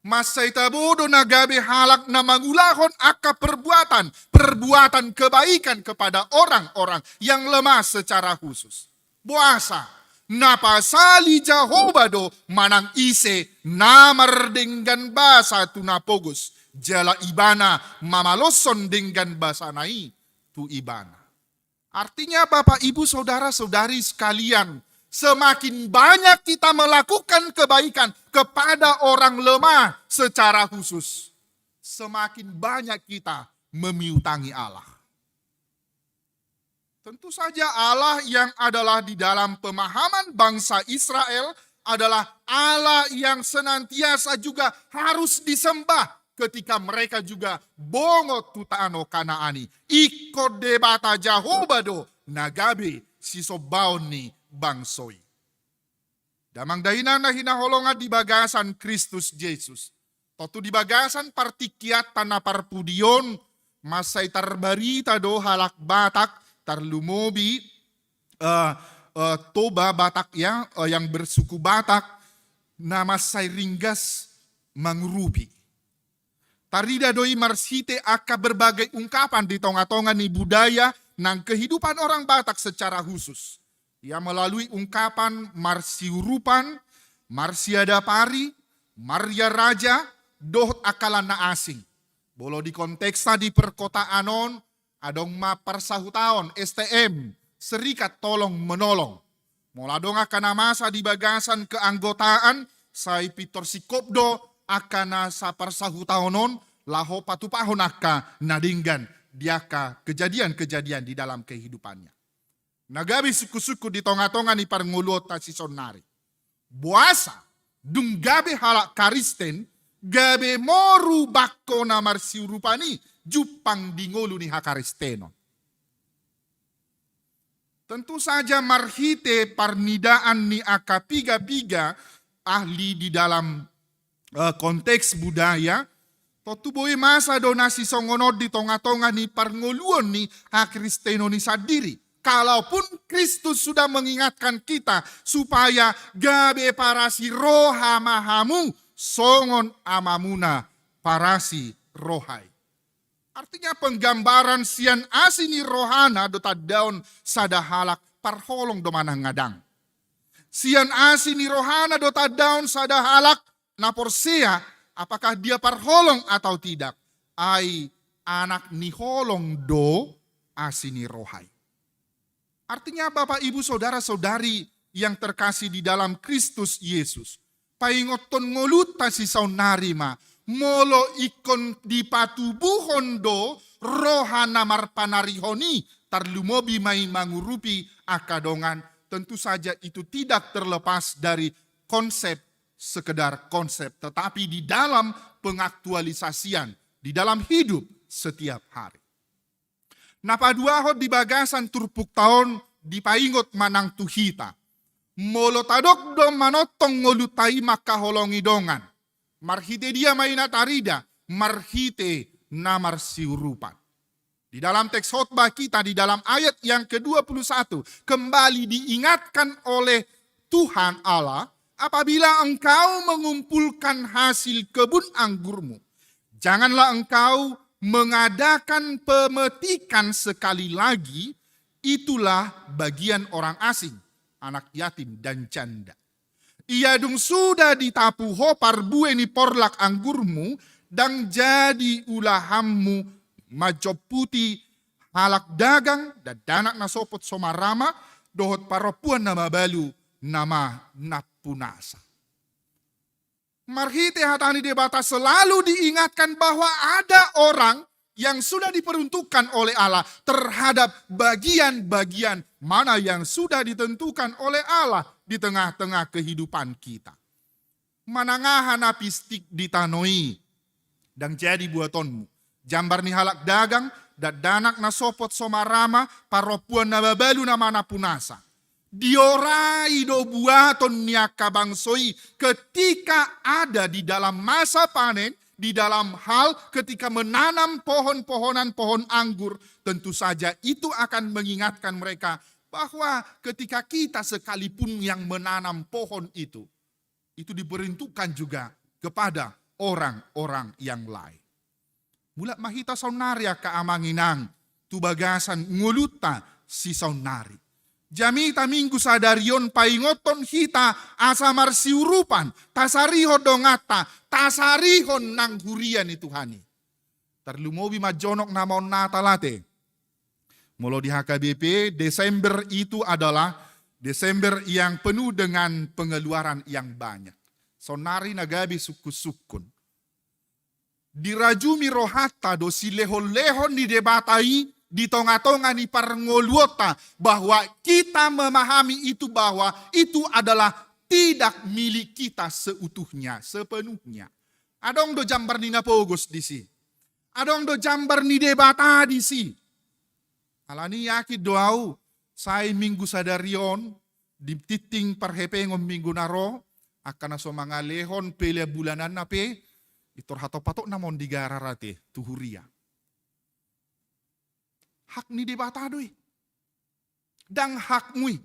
Mansai tabo do na gabe halak na mangulahon angka perbuatan, perbuatan kebaikan kepada orang-orang yang lemah secara khusus. Boasa? Na pasali Jahowa do manang ise na mardenggan basa tu na pogos, jala Ibana mamaloshon denggan basana i tu ibana. Artinya, Bapak, Ibu, saudara-saudari sekalian, semakin banyak kita melakukan kebaikan kepada orang lemah secara khusus, semakin banyak kita memiutangi Allah. Tentu saja Allah yang adalah di dalam pemahaman bangsa Israel adalah Allah yang senantiasa juga harus disembah ketika mereka juga bongot tu tano Kanaan i. Ingkon Debata Jahowa do na gabe sisombaon ni bangso i. Damang dainang na hinaholongan di bagasan Kristus Jesus. Tontu di bagasan partingkianta na parpudi on, mansai tarbarita do halak Batak, tarlumobi, eh, eh, Toba Batak ya, eh, yang bersuku Batak, na mansai ringgas mangurupi. Tarida do i marhite angka berbagai ungkapan di tongatonga ni budaya nang kehidupan orang Batak secara khusus. Ia melalui ungkapan marsiurupan, marsiadapari, maria raja, dohot angka na asing. Molo di konteksna di perkotaan on, adong ma parsahutaon, S T M, serikat tolong menolong. Molo adong angka na masa di bagasan keanggotaan, sai pintor singkop do angka na saparsahutaon on, laho patupahon angka na denggan di angka kejadian-kejadian di dalam kehidupannya. Na gabe sungkunsungkun di tongatonga ni parngoluonta sisonari. Boasa, dung gabe halak Kristen, gabe moru bangko na marsiurupan i jumpang di ngolu ni hakristenon. Tentu saja marhite parnidaan ni angka piga-piga ahli di dalam, eh, konteks budaya, tontu boi masa do na sisongon on di tongatonga ni parngoluon ni hakristenon i sandiri. Kalaupun Kristus sudah mengingatkan kita supaya gabe parasi roha ma hamu songon Amamuna parasi roha i. Artinya penggambaran sian asi ni rohana do tandaon sada halak parholong do manang ngadang. Sian asi ni rohana do tandaon sada halak na porsea, apakah dia parholong atau tidak. Ai anak ni holong do asi ni roha i. Artinya, Bapak, Ibu, saudara-saudari yang terkasih di dalam Kristus Yesus, paingothon ngolunta sisaonnari ma, molo ingkon dipatubuhon do roha na marpanarihon i, tarlumobi ma i mangurupi angka dongan, tentu saja itu tidak terlepas dari konsep, sekedar konsep, tetapi di dalam pengaktualisasian, di dalam hidup setiap hari. Na paduahon, di bagasan turpukta on dipaingot ma nang tu hita. Molo tadok do manongtong ngolunta i mangkaholongi dongan, marhite dia ma i na tarida? Marhite na marsiurupan. Di dalam teks khotbah kita, di dalam ayat yang kedua puluh satu, kembali diingatkan oleh Tuhan Allah, "Apabila engkau mengumpulkan hasil kebun anggurmu, Janganlah engkau mengadakan pemetikan sekali lagi, itulah bagian orang asing, anak yatim dan janda. Ia dung sudah ditapu ho parbue ni porlak anggurmu, ndang jadi ulahanmu manjomputi halak dagang, dakdanak na sopot so marama, dohot parompuan na mabalu na manampunasa. Marhite hata ni Debata selalu diingatkan bahwa ada orang yang sudah diperuntukkan oleh Allah terhadap bagian-bagian mana yang sudah ditentukan oleh Allah di tengah-tengah kehidupan kita. Manang aha na pistik di tano i, ndang jadi buatonmu. Jambar ni halak dagang, dakdanak na sopot so marama, parompuan na mabalu na manampunasa. Diorai do buaton ni angka bangso i ketika ada di dalam masa panen, di dalam hal ketika menanam pohon-pohonan, pohon anggur. Tentu saja itu akan mengingatkan mereka bahwa ketika kita sekalipun yang menanam pohon itu, itu diperuntukkan juga kepada orang-orang yang lain. Mulak ma hita saonnari angka amang inang tu bagasan ngolunta sisaonnari. Jamita Minggu sadari on paingothon hita asa marsiurupan, tasarihon donganta, tasarihon nang huria ni Tuhan i. Tarlumobi ma jonok nama on Natal ate. Molo di H K B P, Desember itu adalah Desember yang penuh dengan pengeluaran yang banyak. Saonnari na gabe sungkun-sungkun. Dirajumi rohanta do silehon-lehon ni Debata i di tonga-tonga ni parngoluonta, bahwa kita memahami itu, bahwa itu adalah tidak milik kita seutuhnya, sepenuhnya. Adong do jambar ni na pogos disi. Adong do jambar ni Debata disi. Alani i yakin do au, sai Minggu sadari on, di tingting parhepengon Minggu na ro, angka na so mangalehon pelean bulananna pe, pintor hatop-hatop nama on digarar ate tu huria. Hak ni Debata do i. Ndang hakmu i.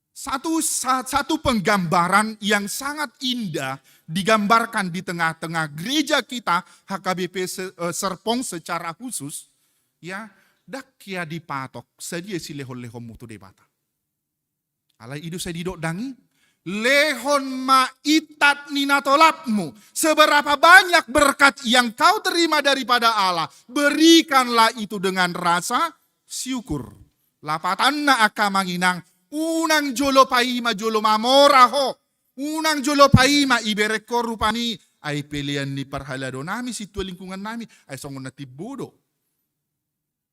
Satu, sa-, satu penggambaran yang sangat indah digambarkan di tengah-tengah gereja kita, H K B P Se-, eh, Serpong secara khusus, ya, ndang hea dipatok, sadia silehon-lehonmu tu Debata. Alai i do sai didok dang i, lehon ma intat ni na tolapmu, seberapa banyak berkat yang kau terima daripada Allah, berikanlah itu dengan rasa syukur. Lapatanna angka amang inang, unang jolo paima jolo mamora ho, unang jolo paima ibereng ho rupani, ai pelean ni parhaladonami, sintua lingkungannami, ai songon na timbo do.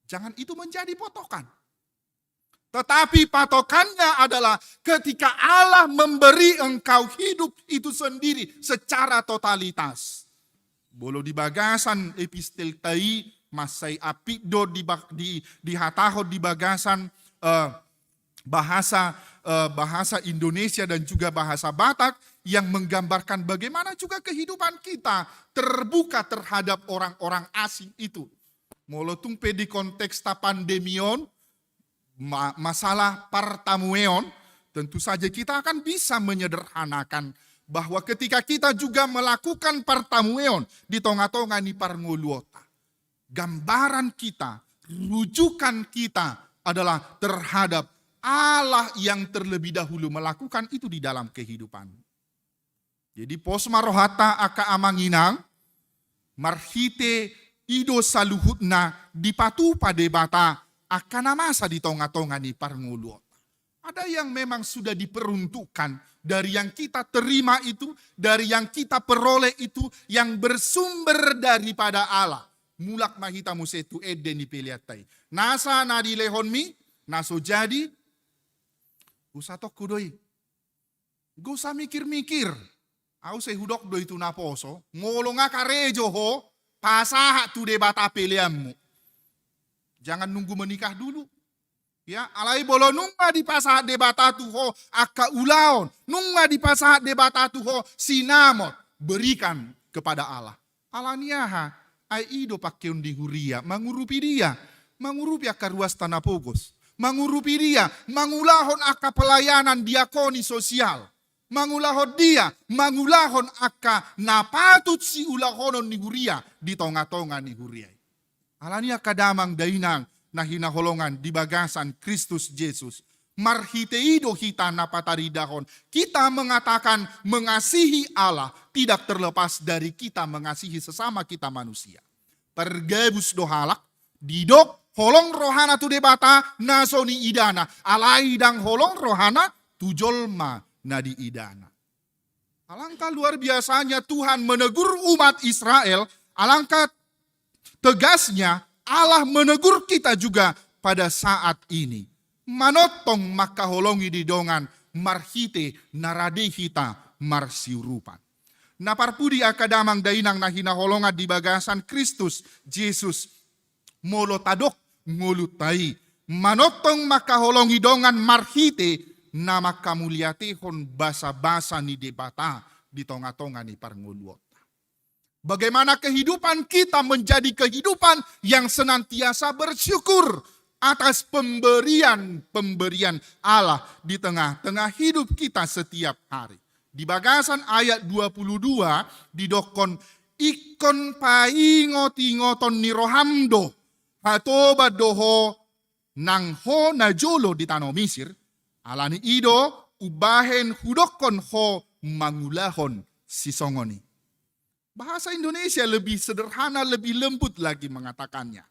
Jangan itu menjadi patokan. Tetapi patokannya adalah ketika Allah memberi engkau hidup itu sendiri secara totalitas. Molo di bagasan epistelta i, mansai apik do di ba-, di, dihatahon di bagasan, eh, bahasa, eh, bahasa Indonesia dan juga bahasa Batak yang menggambarkan bagaimana juga kehidupan kita terbuka terhadap orang-orang asing itu. Molo tung pe di konteksta pandemi on, ma-, masalah partamueon, tentu saja kita akan bisa menyederhanakan bahwa ketika kita juga melakukan partamueon di tonga-tonga ni parngoluonta, gambaran kita, rujukan kita adalah terhadap Allah yang terlebih dahulu melakukan itu di dalam kehidupan. Jadi pos ma rohanta angka amang inang, marhite i do saluhutna dipatupa Debata angka na masa di tonga-tonga ni parngoluonta. Ada yang memang sudah diperuntukkan dari yang kita terima itu, dari yang kita peroleh itu, yang bersumber daripada Allah. Mulak ma hita muse tu ende ni peleanta i. Nasa na dilehonmi, na so jadi, usa tongku do i. Gok usa mikir-mikir. Au sai hudok do i tu naposo, molo nga karejo ho, pasahat tu Debata peleanmu. Jangan nunggu menikah dulu. Ya, alai molo nunga dipasahat Debata tu ho angka ulaon, nunga dipasahat Debata tu ho sinamot, berikan kepada Allah. Alani aha? Ai i do pangkeon ni huria, mangurupi dia, mangurupi angka ruasta na pogos, mangurupi dia, mangulahon angka pelayanan diakoni sosial. Mangulahon dia? Mangulahon angka na patut siulahonon ni huria di tonga-tonga ni huria i. Alani i angka damang dainang na hinaholongan di bagasan Kristus Jesus, marhite i do hita na pataridahon. Kita mengatakan mengasihi Allah tidak terlepas dari kita mengasihi sesama kita manusia. Pargabus do halak, didok holong rohana tu Debata na so niidana, alai ndang holong rohana tu jolma na diidana. Alangkah luar biasanya Tuhan menegur umat Israel, alangkah tegasnya Allah menegur kita juga pada saat ini. Manongtong mangkaholongi di dongan marhite na rade hita marsiurupan. Na parpudi angka damang dainang na hinaholongan di bagasan Kristus Jesus, molo tadok ngolunta i, manongtong mangkaholongi dongan marhite na mangkamuliatehon basa-basa ni Debata di tonga-tonga ni parngoluonta. Bagaimana kehidupan kita menjadi kehidupan yang senantiasa bersyukur atas pemberian-pemberian Allah di tengah-tengah hidup kita setiap hari. Di bagasan ayat dua puluh dua didokkon, ingkon paingot-ingoton ni roham do, hatoban do ho nang ho najolo di tano Misir, alani i do umbahen hudokkon ho mangulahon sisongon i. Bahasa Indonesia lebih sederhana, lebih lembut lagi mengatakannya.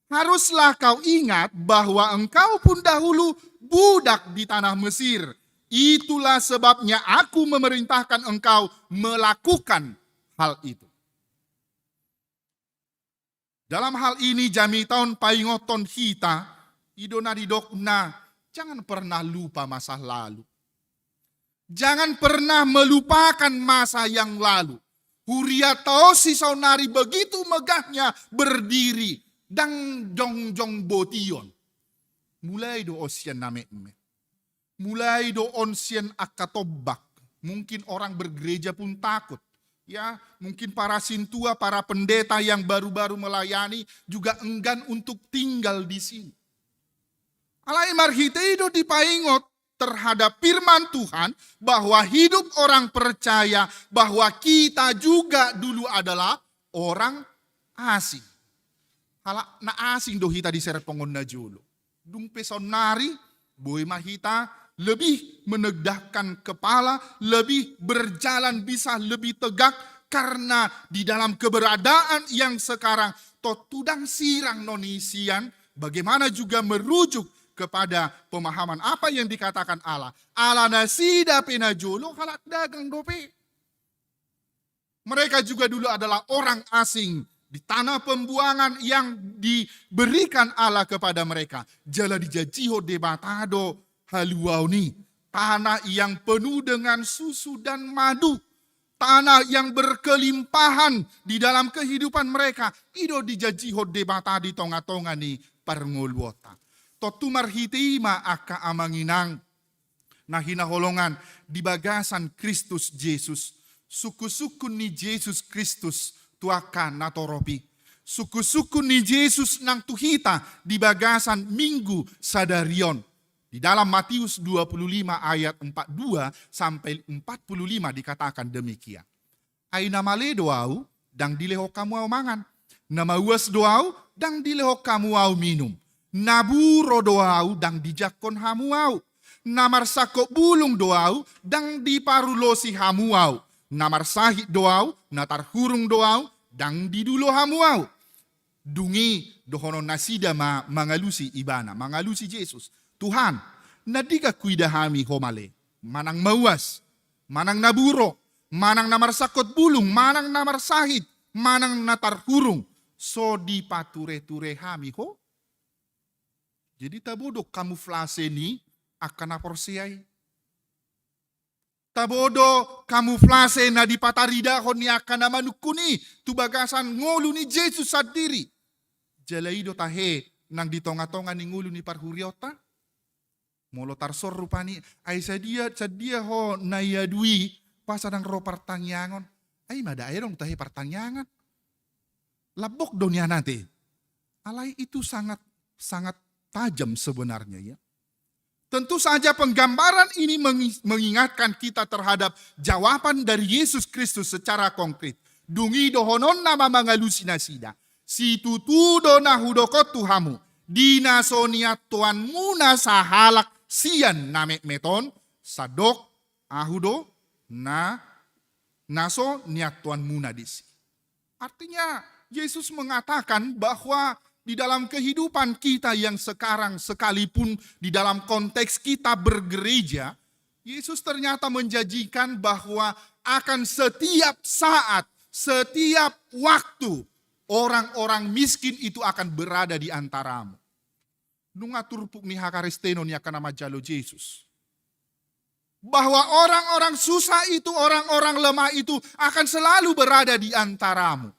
Haruslah kau ingat bahwa engkau pun dahulu budak di tanah Mesir. Itulah sebabnya aku memerintahkan engkau melakukan hal itu. Dalam hal ini, jamitahon paingothon hita, i do na didokna, jangan pernah lupa masa lalu. Jangan pernah melupakan masa yang lalu. Hurianta on saonari begitu megahnya berdiri, ndang jongjong botion. Mulai do on sian na metmet. Mulai do on sian angka tombak. Mungkin orang bergereja pun takut. Ya, mungkin para sintua, para pendeta yang baru-baru melayani juga enggan untuk tinggal di sini. Alai marhite i do dipaingot terhadap firman Tuhan bahwa hidup orang percaya, bahwa kita juga dulu adalah orang asing. Halak na asing do hita di serpongon na jolo. Dung pe saonari, boi ma hita lebih menegakkan kepala, lebih berjalan bisa lebih tegak, karena di dalam keberadaan yang sekarang, tontu ndang sirang non i sian, bagaimana juga merujuk kepada pemahaman apa yang dikatakan Allah. Ala nasida pe na jolo halak dagang dope. Mereka juga dulu adalah orang asing di tanah pembuangan yang diberikan Allah kepada mereka. Jala dijanjihon Debata do haluaon i. Tanah yang penuh dengan susu dan madu. Tanah yang berkelimpahan di dalam kehidupan mereka. I do dijanjihon Debata di tonga-tonga ni parngoluonta. Tontu marhite i ma angka amang inang na hinaholongan di bagasan Kristus Jesus. Sungkun-sungkun ni Jesus Kristus tu angka na torop i. Sungkun-sungkun ni Jesus nang tu hita di bagasan Minggu sadari on. Di dalam Matius dua puluh lima ayat empat dua sampai empat puluh lima dikatakan demikian. Ai na male do Ahu, ndang dilehon hamu Ahu mangan. Na mauas do Ahu, ndang dilehon hamu Ahu minum. Na buro do Ahu, ndang dijangkon hamu Ahu. Na marsangkot bulung do Ahu, ndang diparulosi hamu Ahu. Na marsahit do Ahu, na tarhurung do Ahu, ndang didulo hamu Ahu. Dung i dohonon nasida ma mangalusi Ibana, mangalusi Jesus. Tuhan, na denggan huida hami Ho male, manang mauas, manang na buro, manang na marsangkot bulung, manang na marsahit, manang na tarhurung, so dipature-ture hami Ho? Jadi tabo do kamuflase ni angka na porsea i. Tabo do kamuflase na dipataridahon ni angka na manungkun i tu bagasan ngolu ni Jesus sandiri. Jala i do tahe nang di tonga-tonga ni ngolu ni parhuriaonta. Molo tarsoru pani, ai sadia, sadia ho na iadui, boasa ndang ro partangiangon. Ai mada ai adong tahe partangiangan. Lambok do nian ate. Alai itu sangat, sangat tajam sebenarnya, ya. Tentu saja penggambaran ini mengi-, mengingatkan kita terhadap jawaban dari Yesus Kristus secara konkret. Dung i dohononna ma mangalusi nasida: Situtu do na hudok on tu hamu, di na so niantuanmuna sahalak sian na metmet on, sandok Ahu do na, na so niantuanmuna disi. Artinya, Yesus mengatakan bahwa di dalam kehidupan kita yang sekarang, sekalipun di dalam konteks kita bergereja, Yesus ternyata menjanjikan bahwa akan setiap saat, setiap waktu, orang-orang miskin itu akan berada di antaramu. Nunga turpuk ni hakaristenon i angka na manjalo Jesus, bahwa orang-orang susah itu, orang-orang lemah itu akan selalu berada di antaramu.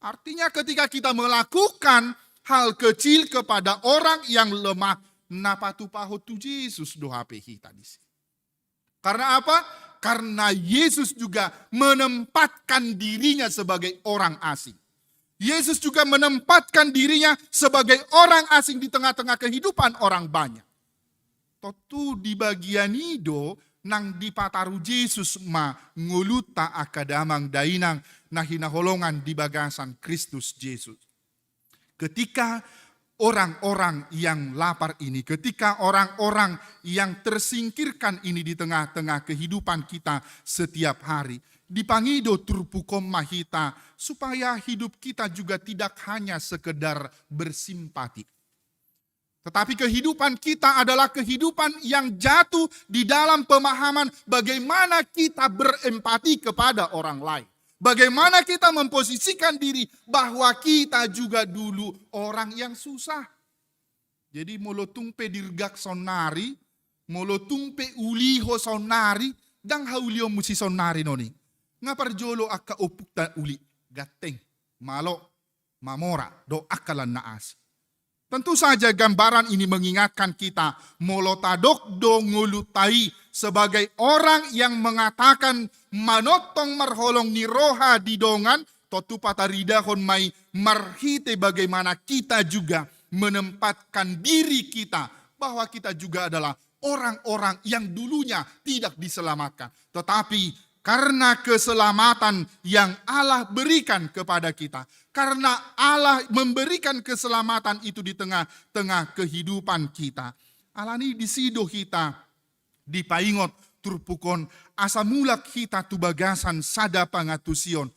Artinya, ketika kita melakukan hal kecil kepada orang yang lemah, na patupahon tu Jesus do hape hita disi. Karena apa? Karena Yesus juga menempatkan dirinya sebagai orang asing. Yesus juga menempatkan dirinya sebagai orang asing di tengah-tengah kehidupan orang banyak. Tontu di bagian i do nang dipataru Jesus ma ngolunta angka damang dainang na hinaholongan di bagasan Kristus Jesus. Ketika orang-orang yang lapar ini, ketika orang-orang yang tersingkirkan ini di tengah-tengah kehidupan kita setiap hari, dipangido turpuk on ma hita, supaya hidup kita juga tidak hanya sekedar bersimpati. Tetapi kehidupan kita adalah kehidupan yang jatuh di dalam pemahaman bagaimana kita berempati kepada orang lain. Bagaimana kita memposisikan diri bahwa kita juga dulu orang yang susah. Jadi, molo tung pe dirgak saonnari, molo tung pe uli ho saonnari, ndang haulionmu si saonnari noni. Nga parjolo angka ompungta uli, ganteng, malo, mamora, dohot angka lan na asing. Tentu saja gambaran ini mengingatkan kita, molo tadok do ngolunta i sebagai orang yang mengatakan manongtong marholong ni roha di dongan, tontu pataridahon ma i marhite bagaimana kita juga menempatkan diri kita, bahwa kita juga adalah orang-orang yang dulunya tidak diselamatkan. Tetapi karena keselamatan yang Allah berikan kepada kita, karena Allah memberikan keselamatan itu di tengah-tengah kehidupan kita. Alani disi do hita dipaingot turpuk on, asa mulak hita tu bagasan sada pangantusion.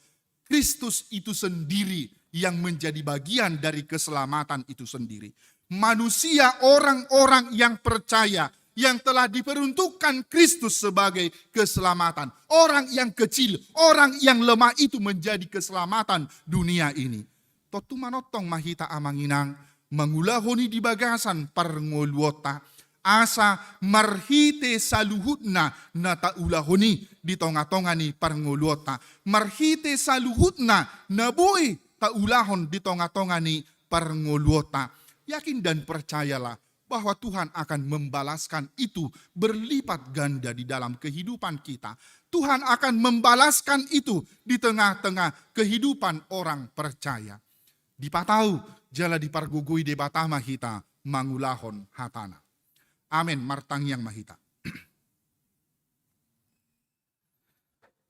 Kristus itu sendiri yang menjadi bagian dari keselamatan itu sendiri. Manusia, orang-orang yang percaya, yang telah diperuntukkan Kristus sebagai keselamatan. Orang yang kecil, orang yang lemah itu menjadi keselamatan dunia ini. Tontu manongtong ma hita, amang inang, mangulahon i di bagasan parngoluonta, asa marhite saluhutna na taulahon i di tonga-tonga ni parngoluonta, marhite saluhutna na boi taulahon di tonga-tonga ni parngoluonta. Yakin dan percayalah bahwa Tuhan akan membalaskan itu berlipat ganda di dalam kehidupan kita. Tuhan akan membalaskan itu di tengah-tengah kehidupan orang percaya. Dipatau jala dipargogoi Debata ma hita mangulahon hatana. Amen. Martangiang ma hita.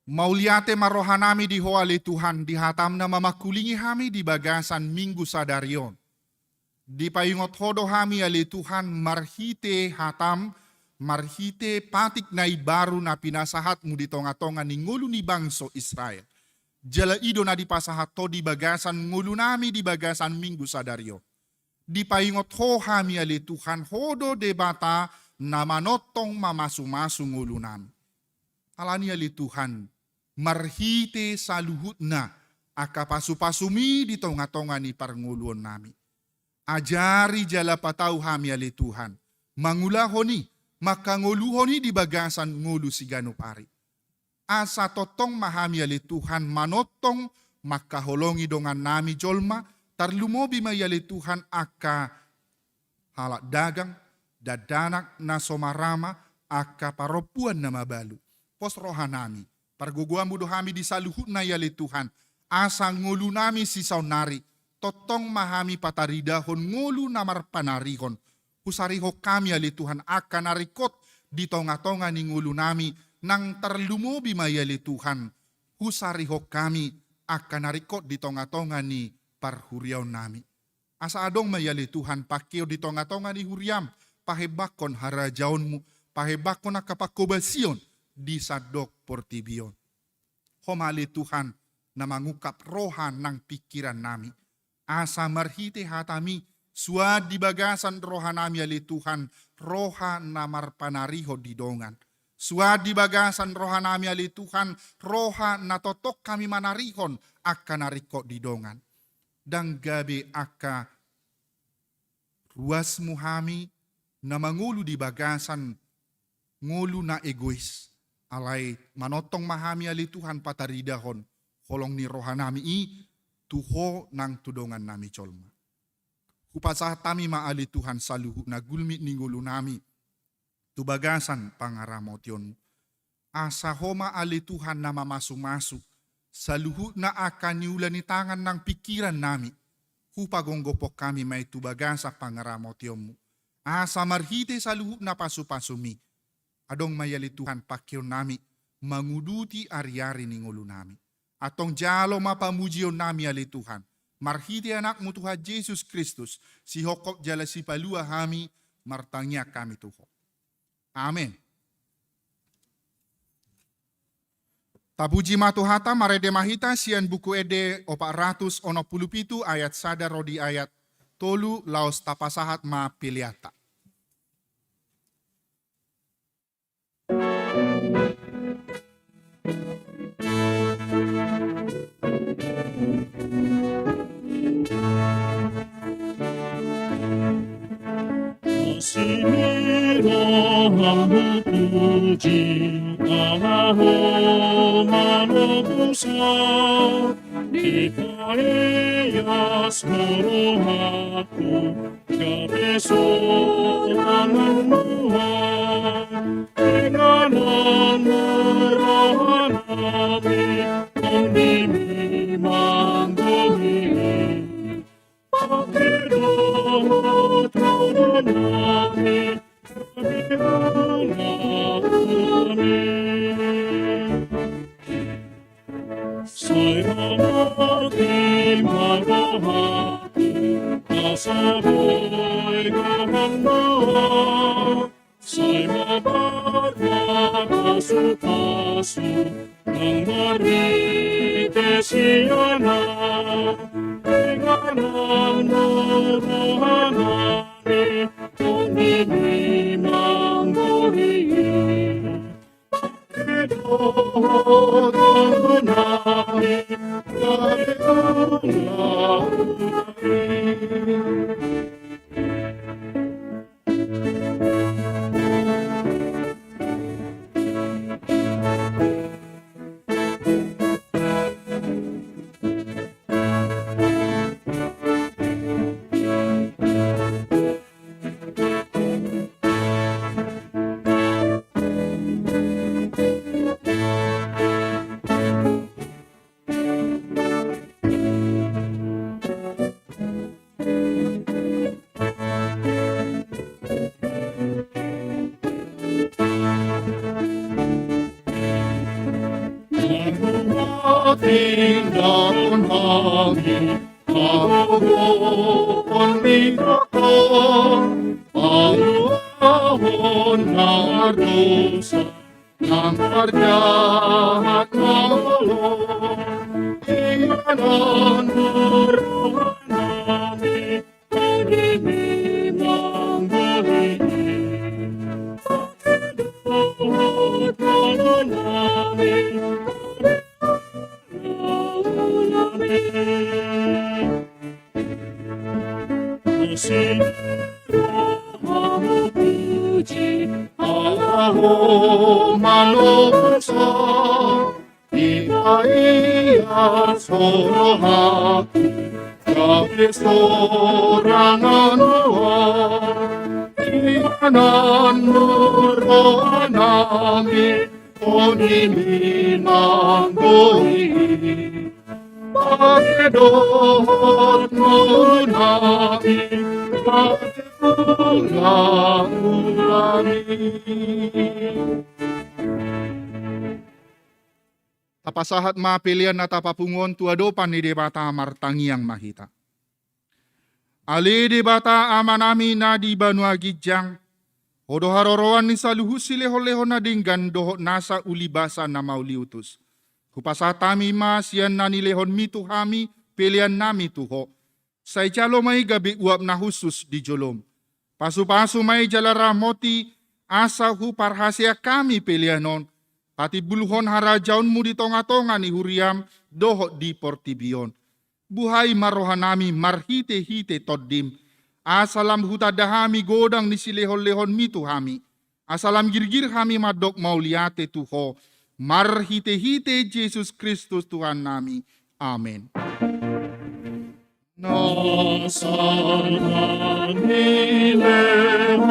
Mauliate ma rohanami di Ho ale Tuhan, di hatam na mamangkulingi hami di bagasan Minggu sadari on. Dipaingot Ho do hami ale Tuhan marhite hatam, marhite patik na imbaru na pinasahatmu di tonga-tonga ni ngolu ni bangso Israel. Jala i do na dipasahat Ho di bagasan ngolunami di bagasan Minggu sadari on. Dipaingot Ho hami ale Tuhan, Ho do Debata na manongtong mamasu-masu ngolunami. Alani ale Tuhan, marhite saluhutna angka pasu-pasumi di tonga-tonga ni parngoluonnami, ajari jala patau hami ale Tuhan mangulahon i, mangkangoluhon i di bagasan ngolu siganup ari. Asa tongtong ma hami ale Tuhan manongtong mangkaholongi dongannami jolma, tarlumobi ma i ale Tuhan angka halak dagang, dakdanak na so marama, angka parompuan na mabalu. Pos rohanami, pargogoanmu do hami di saluhutna i ale Tuhan, asa ngolunami sisaonnari, tongtong ma hami pataridahon ngolu na marpanarihon. Husarihon hami ale Tuhan angka na ringkot di tonga-tonga ni ngolunami, nang tarlumobi ma i ale Tuhan, husarihon hami angka na ringkot di tonga-tonga ni parhuriaonnami. Asa adong ma i ale Tuhan pangkeon di tonga-tonga ni huriam, pahembangkon harajaonmu, pahembangkon angka panghobasion di sandok portibi on. Ho ma ale Tuhan na mangungkap roha nang pingkirannami. Asa marhite hatami, suan di bagasan rohanami ale Tuhan, roha na marpanarihon di dongan. Suan di bagasan rohanami ale Tuhan, roha na tongtong hami manarihon angka na ringkot di dongan. Ndang gabe angka ruasmu hami na mangolu di bagasan ngolu na egois. Alai manongtong ma hami ale Tuhan pataridahon holong ni rohanami i tu Ho nang tu dongannami jolma. Hupasahat hami ma ale Tuhan saluhutna gulmit ni ngolunami tu bagasan pangaramotionmu. Asa Ho ma ale Tuhan na mamasu-masu saluhutna angka niula ni tangan nang pingkirannami. Hupagomgophon hami ma i tu bagasan pangaramotionmu. Asa marhite saluhutna pasu-pasumi, adong ma i ale Tuhan pangkeonnami manguduti ari-ari ni ngolunami. Antong jalo ma pamujionnami ale Tuhan, marhite Anakmu Tuhan Jesus Kristus, sihophop jala sipalua hami, martangiang hami tu Ho. Amen. Tapuji ma Tuhanta, marende ma hita sian Buku Ende opat ratus onom pulu pitu ayat sada ro di ayat tolu, laos tapasahat ma peleanta. Asi ni roham hupuji, ala Ho manogusa, dipaias ma rohangku, gabe sonang nuaeng. Ingananmu rohanami, tondimi manggohi. Pake dohot rohanami, gabe unang hami. Sai ramoti ma rohangku, asa boi gaham do au. Sai mabar ma pasu-pasu, nang marhite sian au. Ingananmu rohanami, tondimi manggohi. Pake dohot rohanami, gabe unang hami. Marhite ma hami, hagogoon ni Ho, paluahon na mardosa, nang parjahat na holong. Ingananmu rohanami, tondimi manggohi. Pake dohot rohanami, gabe unang hami. Asi ni roham hupuji, ala Ho manogusa, dipaias Ho rohangku, gabe sonang nuaeng. Ingananmu rohanami, tondimi manggohi. Pake dohot nami, pake ulang-ulangi. Tapasahat ma pelean na tapapungu on tu adopan ni Debata, martangiang ma hita. Ale Debata Amanami na di banua ginjang, Ho do haroroan ni saluhut silehon-lehon na denggan dohot nasa ulibasa na mauliutus. Hupasahat hami ma sian na nilehonMi tu hami peleannami tu Ho. Sai jalo ma i gabe uap na hushus di joloM. Pasu-pasu ma i jala ramoti, asa huparhaseang hami pelean on patimbulhon harajaonMu di tonga-tonga ni huriaM dohot di portibi on. Buhai ma rohanami marhite-hite TondiM, asa lam hutanda hami godang ni silehon-lehonMi tu hami, asa lam girgir hami mandok mauliate tu Ho, marhite-hite Jesus Kristus Tuhannami. Amen. Na sai nilehon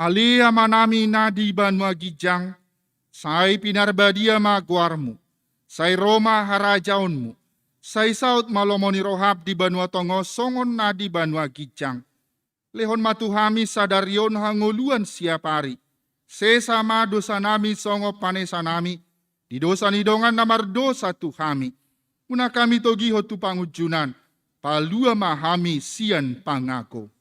Ale Amanami na di banua ginjang, sai pinarbadia ma goarMu, sai ro ma harajaonMu, sai saut ma lomo ni rohaM di banua tonga on songon na di banua ginjang. Lehon ma tu hami sadari on hangoluan siapari. Sesa ma dosanami songon panesanami di dosa ni dongan na mardosa tu hami. Unang hami togihon tu pangunjunan, palua ma hami sian pangago.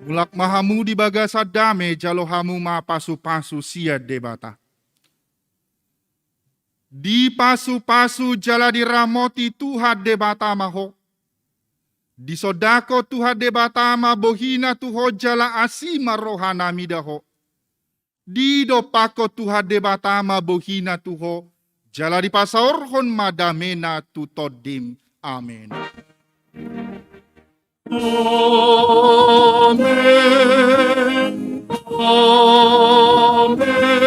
Mulak ma hamu di bagasan dame, jalo hamu ma pasu-pasu sian Debata. Dipasu-pasu jala diramoti Tuhan Debata ma ho. Disondangkon Tuhan Debata ma bohiNa tu ho jala asi ma rohaNa mida ho. Didompakkon Tuhan Debata ma bohiNa tu ho, jala dipasaorhon ma dameNa tu tondim. Amen. Amen. Amen.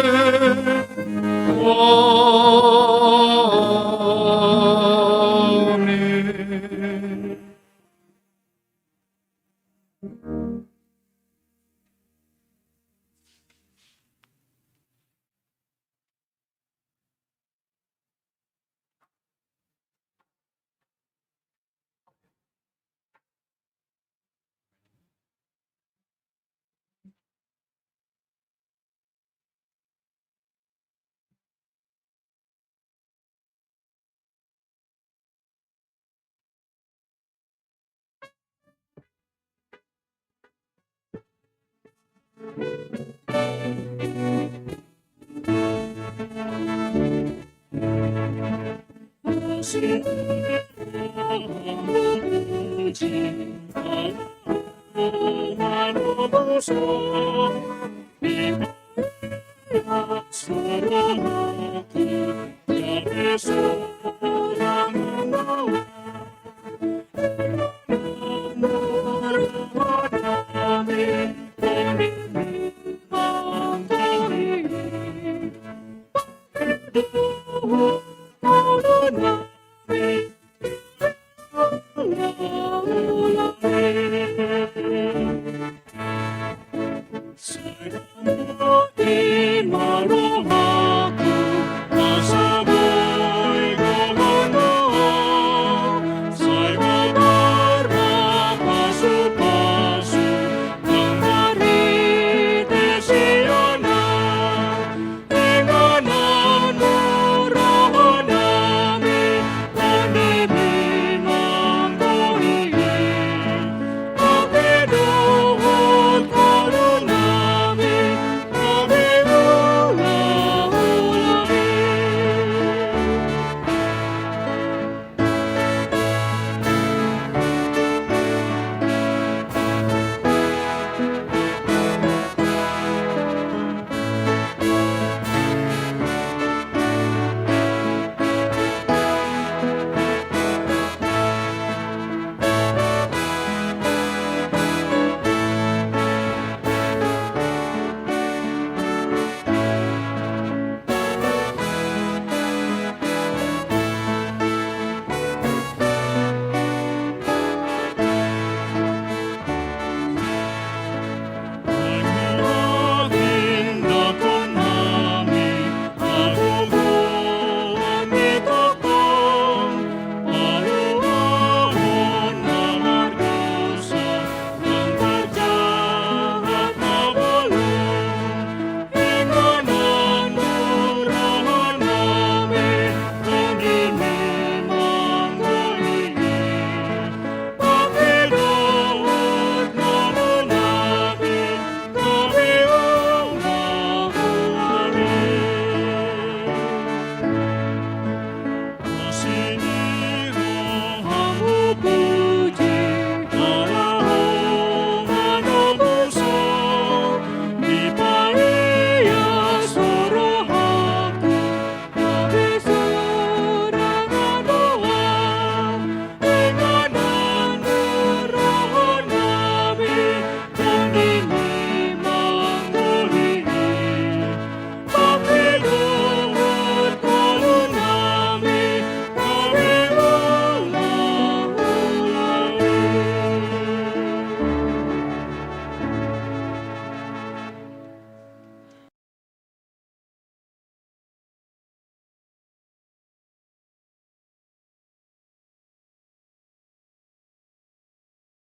Amen.